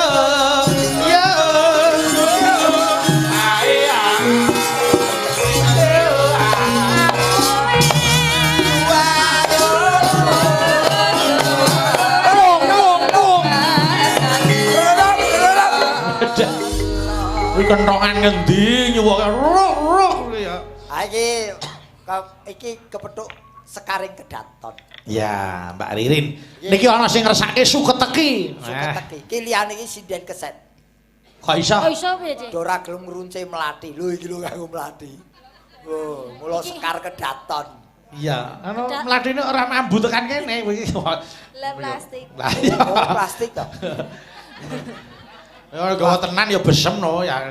iya. Kuwi kentongan ngendi nyuwuke ruk ruk ya. Ha iki iki kepethuk sekaring kedaton. Ya, Mbak Ririn. Niki ana sing ngersake suketeki. Suketeki. Iki liyane iki sinden keset. Kok iso? Kok iso piye, Cik? Ora gelem ngrunce mlati. Lho iki lho kanggo mlati. Oh, mula sekar kedaton. Iya, anu mlatine ora mambu tekan kene kuwi. Lah plastik. Lah iya. Oh, plastik to. Ya gawa tenan ya besem no ya.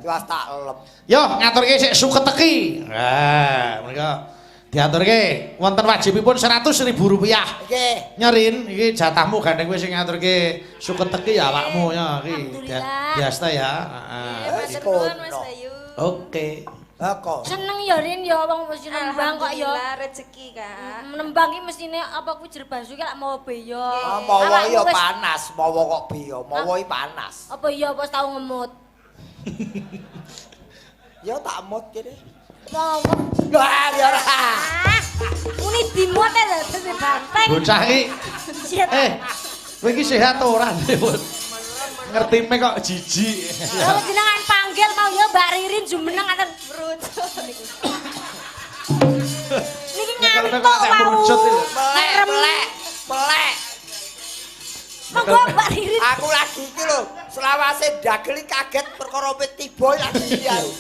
Tiwas tak lem. Yo ngaturke sik suketeki. Nah, menika diaturke wonten wajibipun Rp100.000. Nggih. Nyerin iki jatahmu gandeng kowe sing ngaturke suketeki ya awakmu ya iki. Biasa ya. Heeh. Matur nuwun Mas Bayu. Oke. Lah kok. Seneng ya Rin ya wong mesti nembang kok ya. Alhamdulillah rezeki, Kak. Nembang iki mestine apa kuwi jerbasu iki lak mawa beya. Ah, mawa ya panas, mawa kok beya, mawa iki panas. Apa iya apa tau ngemut? Ya tak mut kene. Mawa. Lah ya ora. Ah, muni dimut e dadi banteng. Bocah iki. Kowe iki sehat ora? Ngertime kok jijik. Lah jenengan panggil mau ya Mbak Ririn jumeneng ngaten Merucut. Niki ngantuk wau. Melek, melek, melek. Monggo Mbak Ririn. Aku lagi iki lho, selawase dagel kaget perkara wit tiba lagi iki aku.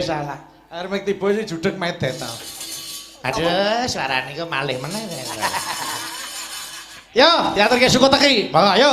Salah. Arep mek tiba iki judeg medet ta. Aduh, suarane kok malih meneh. Yo, diaturke suketeki. Monggo ayo.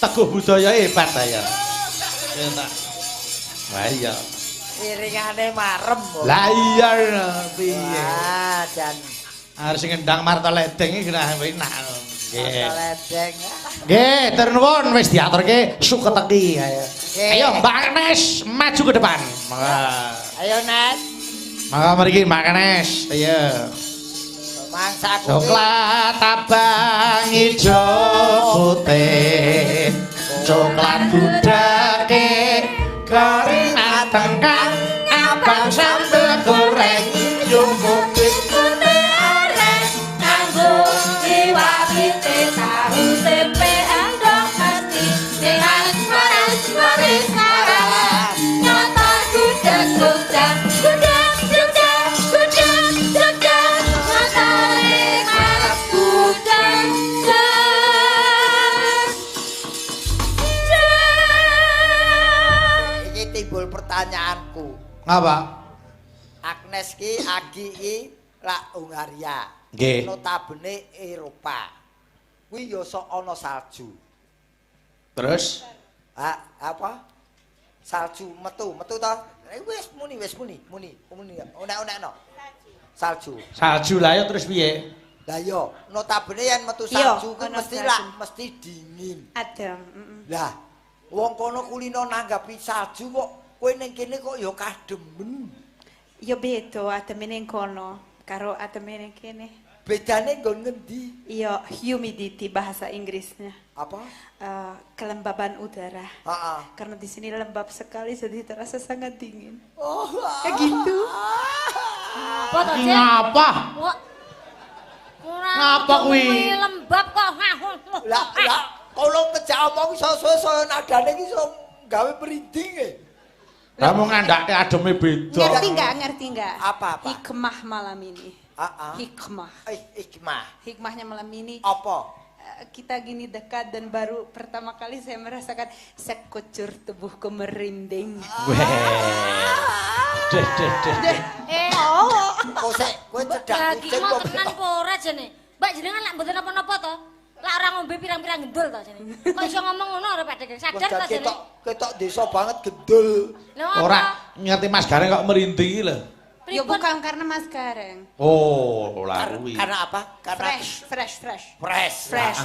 Teguh budaya hebat ta ya. Wah iya. Iringane marem. Lah iya piye. Wah, jan. Arep sing ngendang Marta Ledeng iki genah enak. Nggih. Marta Ledeng. Nggih, tur nuwun wis diaturke suketeki ayo. Ayo Mbak Agnes maju ke depan. Mangga. Ayo Nes. Mangga mriki Mbak Agnes. Ayo. Mangsa aku coklat abang ijo putih. Coklat budake garing atengkang abang sambel goreng ijo putih putih areng nganggo iwak pitik tahu tempe endok mesti sehat waras waris waras nyoto gudeg Jogja gudeg Jogja gudeg Jogja ngotore ngarep gudeg. Iki timbul pertanyaanku. Ngapa? Agnes ki Agi ki lak Hungaria. Nggih. Notabene Eropa. Kuwi ya sok ana salju. Terus? Ha, apa? Salju metu, metu to? Wis muni, wis muni, muni, muni. Unek-unekno. Salju. Salju lah ya terus piye? Lah iya, notabene yen metu salju kuwi mesti lak mesti dingin. Adem, Lah, wong kono kulino nanggapi salju kok kowe ning kene kok ya kademen. Ya beda ademe ning kono karo ademe ning kene. Bedane nggon ngendi? Iya, humidity bahasa Inggrisnya. Apa? Kelembaban udara. Heeh. Karena di sini lembab sekali jadi terasa sangat dingin. Oh, kayak gitu. Apa to, Cek? Ngapa? Ngapa kuwi? Lembab kok. Lah, lah, kalau ngejak omong iso suwe-suwe nadane iki iso gawe merinding e. Lah mau ngandhake ademe beda. Ngerti enggak? Ngerti enggak? Apa-apa? Hikmah malam ini. Hikmah. Hikmah. Hikmahnya malam ini. Apa? Kita gini dekat dan baru pertama kali saya merasakan sekujur tubuhku merinding. Weh. Deh deh deh. Oh. Kok sik kowe cedak kucing kok tenan apa ora jane? Mbak jenengan lak mboten napa-napa to? Lak ora ngombe pirang-pirang gendul to jane. Kok iso ngomong ngono ora Pak Degeng? Sadar to jane? Ketok desa banget gendul. Ora ngerti Mas Gareng kok merinding iki lho. Ya bukan karena Mas Gareng. Oh, lah kuwi. Karena apa? Karena fresh, fresh, fresh. Fresh. Fresh.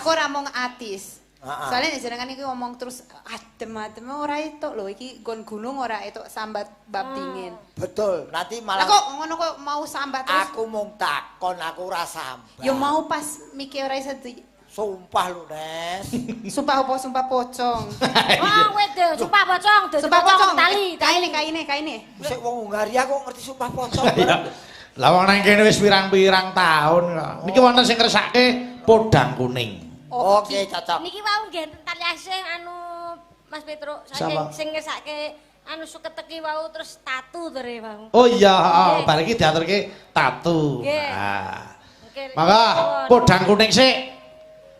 Aku ora mung atis. Heeh. Soalnya nek jenengan iki ngomong terus adem-adem ora etuk lho, iki nggon gunung ora etuk sambat bab dingin. Betul, nanti Lah malah kok ngono kok mau sambat terus? Aku mung takon, aku ora sambat. Ya mau pas mikir ora iso di Sumpah lho, Nes. Sumpah apa sumpah pocong? Wah, wedok, sumpah pocong, dadi Sumpah pocong. tali, Kaine kaine kaine. Sik wong Hungaria kok ngerti sumpah pocong. Iya. Lah wong nang kene wis pirang-pirang taun kok. Niki wonten sing ngersake podang kuning. Oke, cocok. Niki wau nggih entar yasih anu Mas Petruk Sapa? saking sing ngersake anu suketeki wau terus tatu tere wau. Oh iya, heeh, Nggih. bar iki diaturke tatu. Nggih. Nah. Nggih. Mangga podang kuning sik.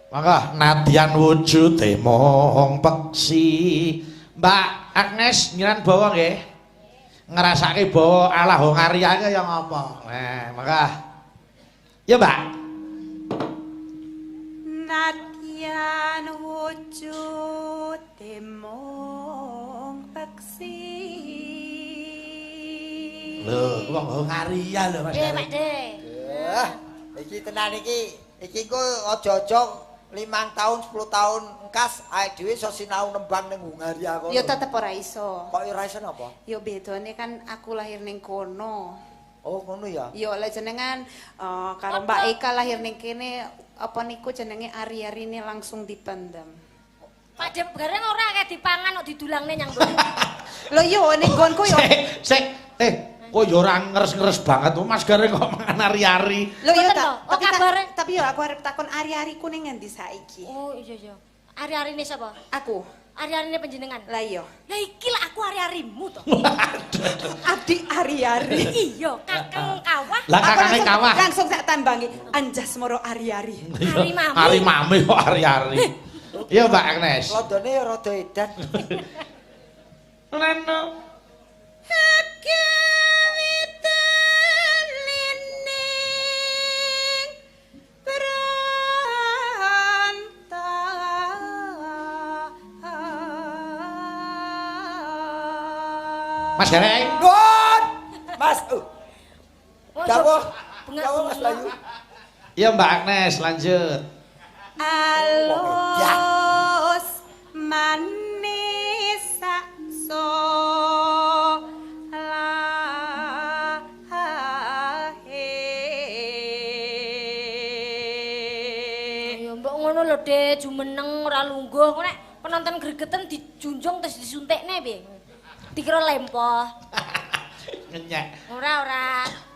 Mangga nadyan wujude mong peksi. Mbak Agnes ngiran bawa nggih. Ngrasake bawa ala Hongaria iki ya ngapa? Nah, mangga. Ya, Mbak. Nadyan wujude mung peksi. Lho, wong Hongaria lho Mas. Nggih, Pak De. Eh, iki tenan iki. Iki engko aja-aja 5 tahun, 10 tahun engkas awake dhewe iso sinau nembang ning Hungaria kono. Ya tetep ora iso. Kok ora iso napa? Ya bedone kan aku lahir ning kono. Oh, ngono ya. Ya oleh jenengan karo Mbak Eka lahir ning kene apa niku jenenge ari-arine langsung dipendem. Pak De bareng ora kayak dipangan kok didulangne nyang kono. Lho iya ning nggonku yo. Sik, sik. Kok ya ora ngeres-ngeres banget Mas Gareng kok mangan ari-ari. Lho iya Mboten ta. to? Oh, Tapi, kabare. tapi yo aku arep takon ari-ariku ning ngendi saiki? Oh iya iya. Ari-arine sapa? Aku. Ari-arine panjenengan. Lah iya. Lah iki lah aku ari-arimu to. Adik ari-ari. Iya, kakang kawah. Lah Aku kakane langsung- kawah. Langsung tak tambangi Anjas Moro ari-ari. Ari mami. Ari mami kok ari-ari. Iya Mbak Agnes. Londone ya rada edan. Neno. Kawitan lining pranta. Mas Gareng. Nuwun. Mas, Oh, Dawuh. bengak- Dawuh Mas Bayu. Iya Mbak Agnes lanjut. Alus manis sakso lahe. Ayo mbok ngono lho, De, jumeneng ora lungguh. Kok nek penonton gregeten dijunjung terus disuntikne piye? Dikira lempoh. Ngenyek. Ora ora.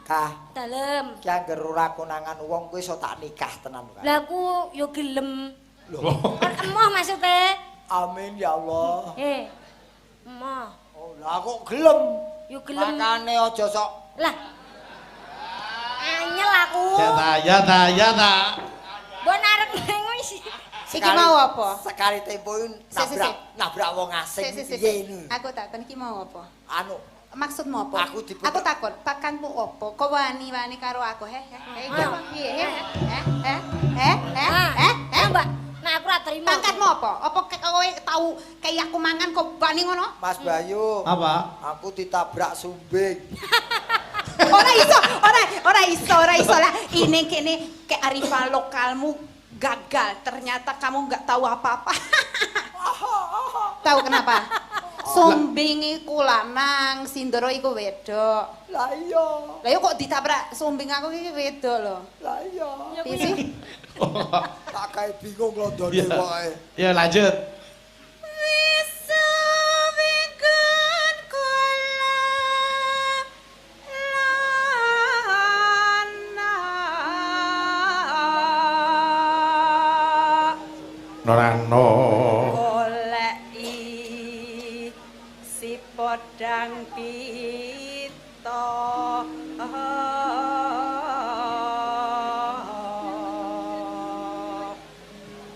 Kah, Dalem. ki angger ora konangan wong kuwi iso tak nikah tenan kan. Lah aku yo gelem. Ora emoh maksude. Amin ya Allah. Eh. Emoh. Oh, lah kok gelem. Yo gelem. Makane aja sok Lah. Anyel aku. Ya ta, ya ta, ya ta. Mbok narek nang wis. Iki mau apa? Sekali tempo iku Sik, sik, nabrak sik. nabrak wong asing Sik, sik, sik, piye sik. ini. Aku takon iki mau apa? Anu, Maksudmu apa? Aku diput- Aku takon, pakanmu apa? Kok wani-wani karo aku? He, he, he, iki apa? Piye? He, he, he, he, he, he, he. Mbak, nah aku ora terima. Pangkatmu apa? Apa kowe tau kayak aku mangan kok wani ngono? Mas Bayu, Apa? aku ditabrak sumbing. Ora iso, ora ora iso, ora iso lah. Ini kene kearifan lokalmu gagal. Ternyata kamu nggak tahu apa-apa. Tahu kenapa? Sumbing iku lanang, Sindoro iku wedok. Lah iya, Lah yo kok ditabrak sumbing aku iki wedok lho. lah iya. Piye sih? Tak gawe bingung londone Iya. pokoke. Ya lanjut. Norano. Goleki si podang pita.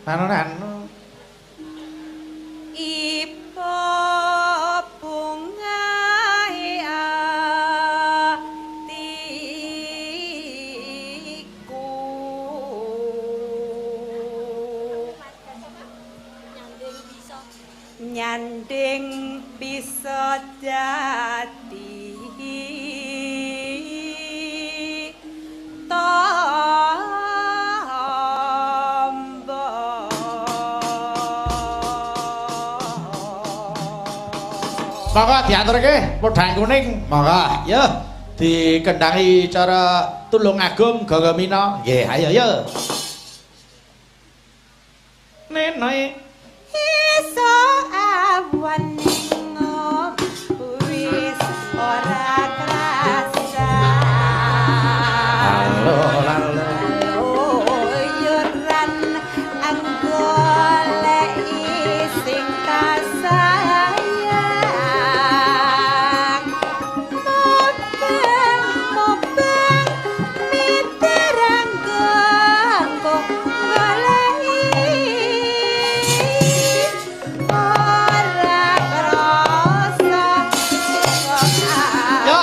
Nano nano. Ipo bungae atiku. Nyanding bisa dadi tombo. Monggo diaturke podhang kuning. Monggo, yo dikendangi cara Tulungagung Gagamina. Nggih, ayo yo. Nenoe Esuk awan ning wis ora krasa. Halo, halo. Uyuran anggoleki sing kasayang. Mobeng-mobeng miterang ganggo goleki ora krasa. Yo.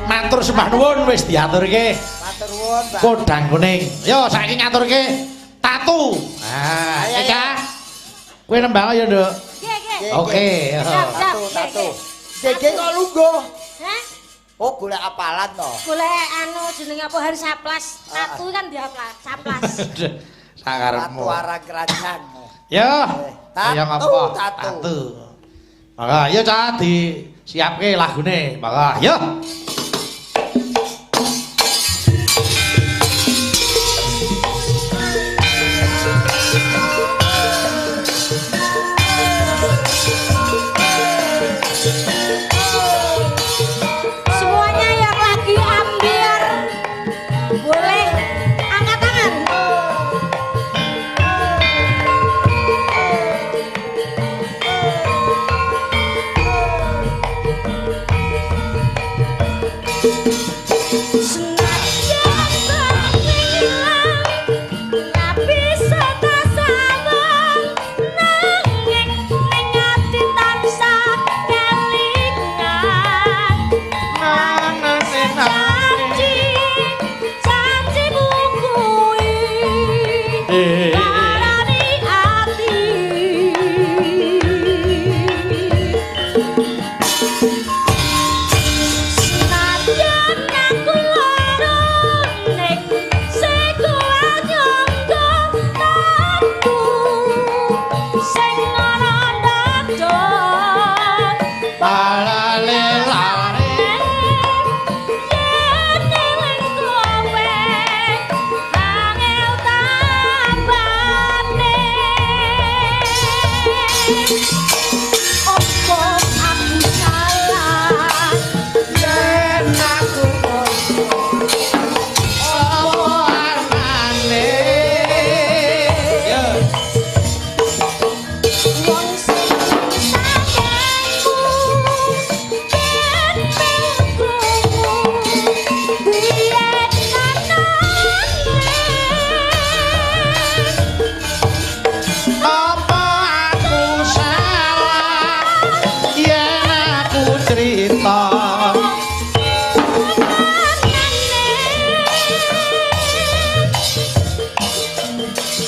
Matur sembah nuwun wis diaturke. Matur nuwun, Pak. Podang kuning. Yo saiki ngaturke tatu. Nah, Ayo, ayo. Cah. Kowe nembang ya, Nduk. Nggih, nggih. Oke. Siap, siap. Tatu, tatu. Nggih, kok lungguh. Hah? Oh, golek apalan to. Golek anu jenenge apa hari saplas. Tatu kan diaplas, saplas. Sakarepmu. Tatu arang keranjang. Yo. Tatu, Ayo ngapa? tatu. Tatu. Maka yo Cah disiapke lagune. Maka yo. Semuanya yang lagi ambil boleh angkat tangan. Opo aku salah Yen aku opo anane? Yo. Wong sing sayangmu yen mengkono biyen anane. Apa aku salah yen aku cerita?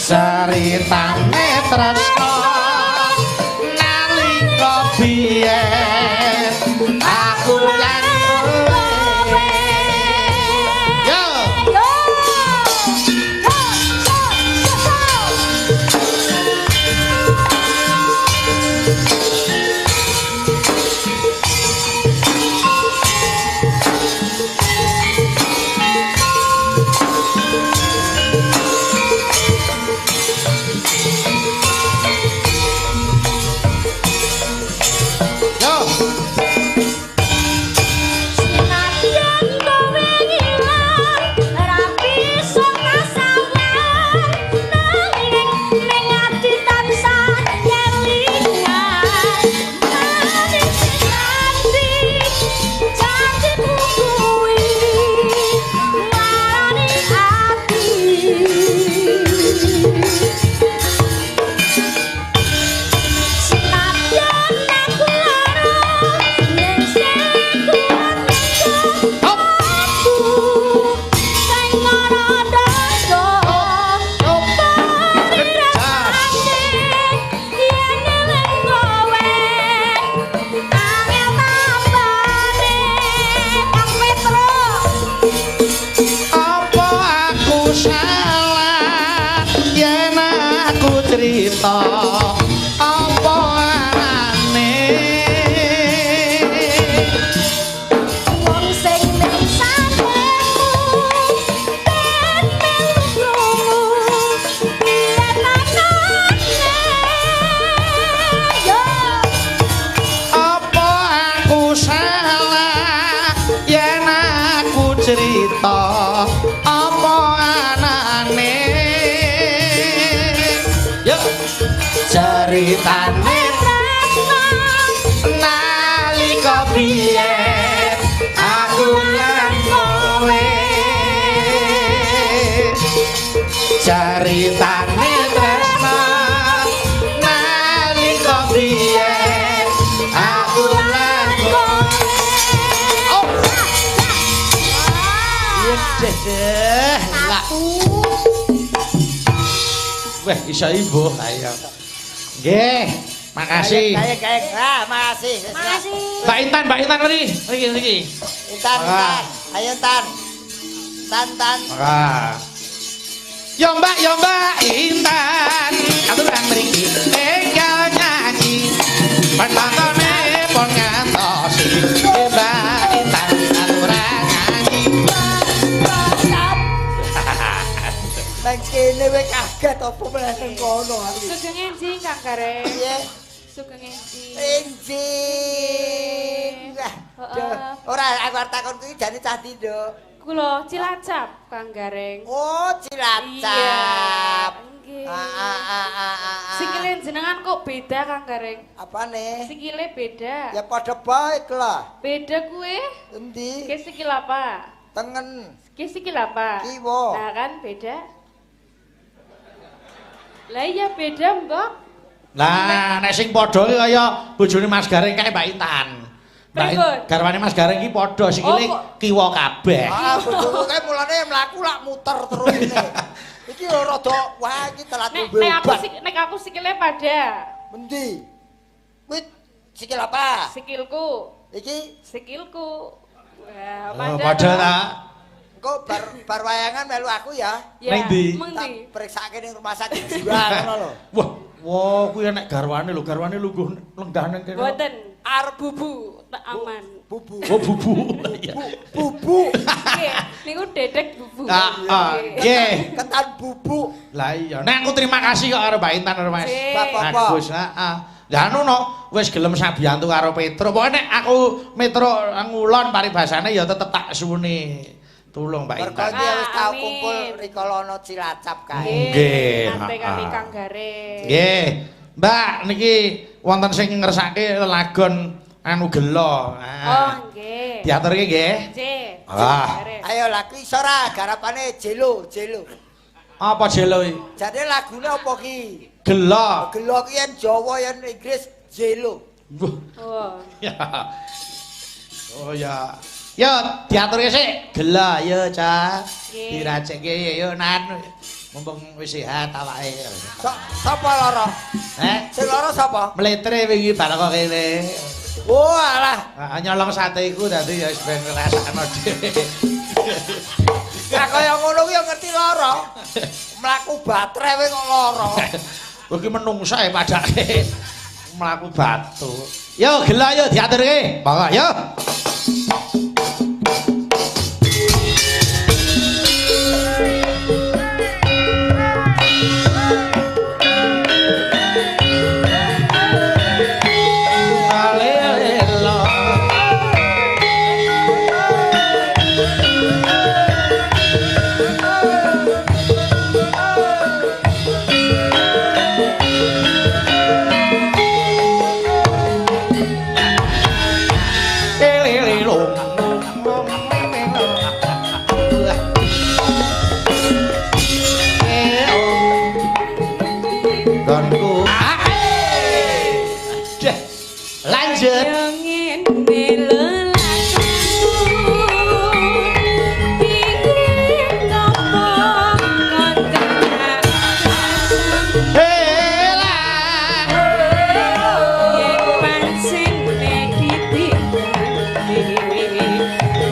Ceritane tresno nalika biyen aku lan kowe. Yo. Yo. Yo, yo, yo. Yo. Senadyan kowe ngilang, ora bisa kasawang, nanging ning ati tansah kelingan. Manis ati, janjimu kuwi marani ati. Senadyan aku lara, ning sing kuat Hop. aku sing ora dosa. Hop. Rasane yen eling kowe, angel tambane Kang Petro. Apa aku salah yen aku cerita? Apa anane? Wong sing ning sandingmu ben melu krungu biyen anane. Yo. Apa aku salah yen aku cerita? Apa anane? Yo. Ceritane Tresno nalika biyen aku lan kowe. Ceritane tresno nalika biyen aku lan kowe. Oh. Deh, lah. Wah, iso imbuh ayo. Nggih, makasih. Kayak ah, makasih. Makasih. Mbak Intan, Mbak Intan mriki. Mriki, mriki. Intan, Intan. Ayo Intan. Tan tan. Ah. Yo Mbak, yo Mbak Intan, aturan mriki enggal nyanyi. Pentontone pon ngantosi. Mbak Intan aturan nyanyi. Nang kene kowe kaget apa meneh nang kono aku. Sugeng enjing Kang Gareng. Piye? Sugeng enjing. Enjing. Wah, Heeh. Ora aku arep takon kuwi jane cah ndi, Nduk? Kula Cilacap Kang Gareng. Oh, Cilacap. Iya. Nggih. Ah, ah, ah, ah, ah. Sikile jenengan kok beda Kang Gareng? Apane? Sikile beda. Ya padha baik lah. Beda kuwe. Endi? Ki sikil apa? Tengen. Ki sikil apa? Kiwa. Nah kan beda. Lah iya beda, Mbok. Lah, nek sing padha ki kaya bojone Mas Gareng kae Mbak Intan. Mbak Pripun? Garwane Mas Gareng ki padha sikile Oh, kok- kiwa kabeh. Ah, bojoku kae mulane mlaku lak muter terus ini. Iki lho rada wah iki telat Nek ngombe nek aku obat. sik nek aku sikile pada. Endi? Kuwi sikil apa? Sikilku, Iki sikilku. Wah, Oh, padha ta. engko bar bar wayangan melu aku ya. Ya, Neng ndi? Tak Meng ndi? periksake ning rumah sakit jiwa ngono lho. Wah, wah kuwi nek garwane lho, garwane lungguh lenggah nang kene. Mboten. Arep Bubu tak aman. bubu. Oh, bubu. Iya. Bubu. Nggih, niku dedek bubu. Ah, ah, nggih. Ketan bubuk. Lah iya, nek aku terima kasih kok karo Mbak Intan karo Mas. Sik. Bapak. Agus, heeh. Lah anu no, wis gelem sabiyantu karo Petruk. Pokoke nek aku Metro ngulon paribasane ya tetep tak suwuni. Tulung Mbak Mergo Intan. iki wis tau Amin. kumpul rikala ana Cilacap kae. Nggih. Nate kali Ha-ha. Kang Gareng. Nggih. Mbak niki wonten sing ngersake lelagon anu gelo. Oh, Ah. nggih. Diaturke nggih. Nggih. Ah. Gareng. Ayo lagu iso ora garapane Jelo, Jelo. Apa jelo iki? Jane lagune apa ki? Gelo. Gelo ki yen Jawa yen Inggris Jelo. Wah. Oh. Ya. Oh ya. Yo diaturke sik. Gelo yo, Cah. Nggih. Diracekke yo Nan. Mumpung wis sehat awake. Sapa lara? Eh, Sing lara sapa? mletre wingi bareng kok kene. Oh alah, Ah, nyolong sateku dadi ya wis ben ngrasakno dhewe. Nah kaya ngono kuwi ya ngerti lara. Mlaku baterai wae kok lara. Kowe iki menungsa e padake mlaku batu. Yo gelo yo diaturke. Monggo yo. Alelo. Gonku. Lanjut. Kaya ngene lelakonku, piye ngopo kon tak Hela. Yen pancene ditinggal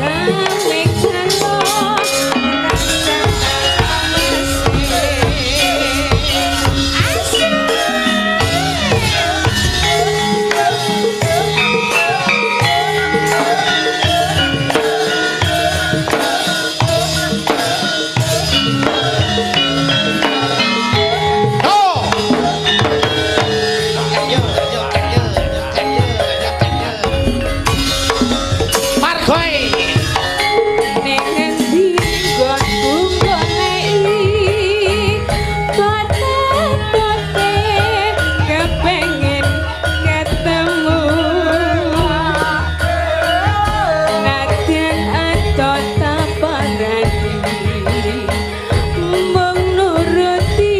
gawe gelo Go. Ayo, ayo, ayo, ayo, ayo. Margoi. Ning endi nggonku goleki tote-tote kepengin ketemu nadyan ato taparani mung nuruti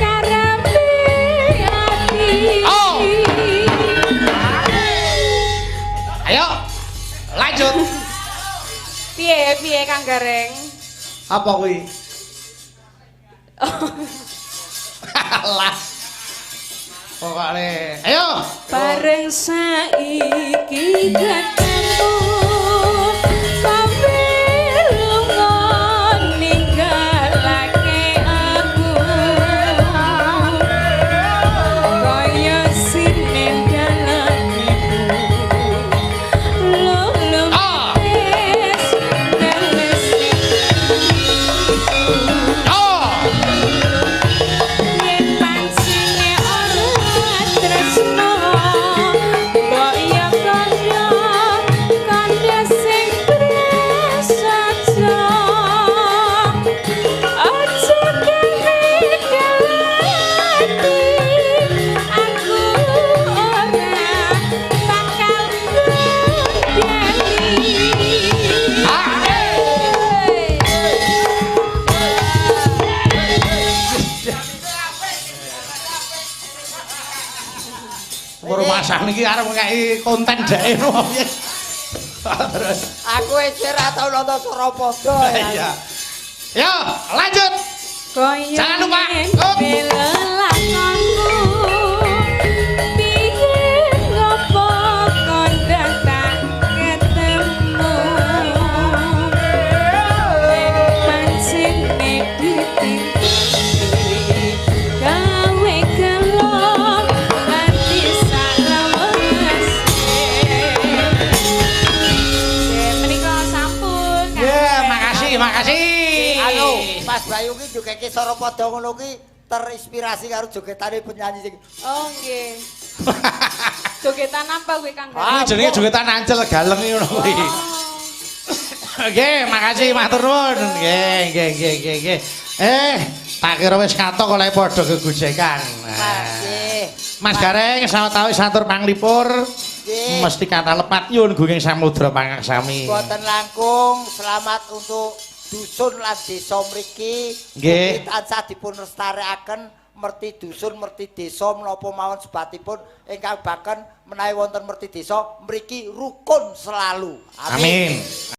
karepe ati. Oh. Ayo. Lanjut. Piye piye Kang Gareng? Apa kuwi? Alah. Pokoknya, ayo. Bareng saiki ketemu kowe lunga ninggalake aku kaya sinen dalem lulu Ah. wis neles. Oh. Yen pancene ora tresno, mbok ya kandha kandha sing prasaja. Aja gawe ati, aku ora bakal medeni. Ora masah niki arep ngeki konten dheke piye. Terus Aku wis ora tau nonton Surapada ya. iya. Yo, lanjut. Kaya Jangan lupa. ngene lelakonku, piye ngopo kon tak ketemu. Yen pancene ditinggali, gawe gelo ati salawase. Menika sampun. Ya, makasih, makasih. Anu, Mas Bayu ki juga ki Surapada ngono ki Terinspirasi karo jogetane penyanyi sing Oh nggih. Jogetan apa kuwi Kang? Kuwi jenenge jogetan ancel galeng ngono kuwi. Nggih, makasih matur nuwun. Nggih, nggih, nggih, nggih, nggih. Tak kira wis katok oleh padha gegojekan. Nah. Nggih. Mas Gareng, sawetawis atur panglipur. Nggih. Mesti kathah lepat nyuwun gunging samudra pangaksami. Boten langkung selamat untuk dusun lan desa mriki. Nggih. Mugi tansah dipun lestarekaken merti dusun, merti desa menapa mawon sebatipun ingkang baken menawi wonten merti desa mriki rukun selalu. Amin.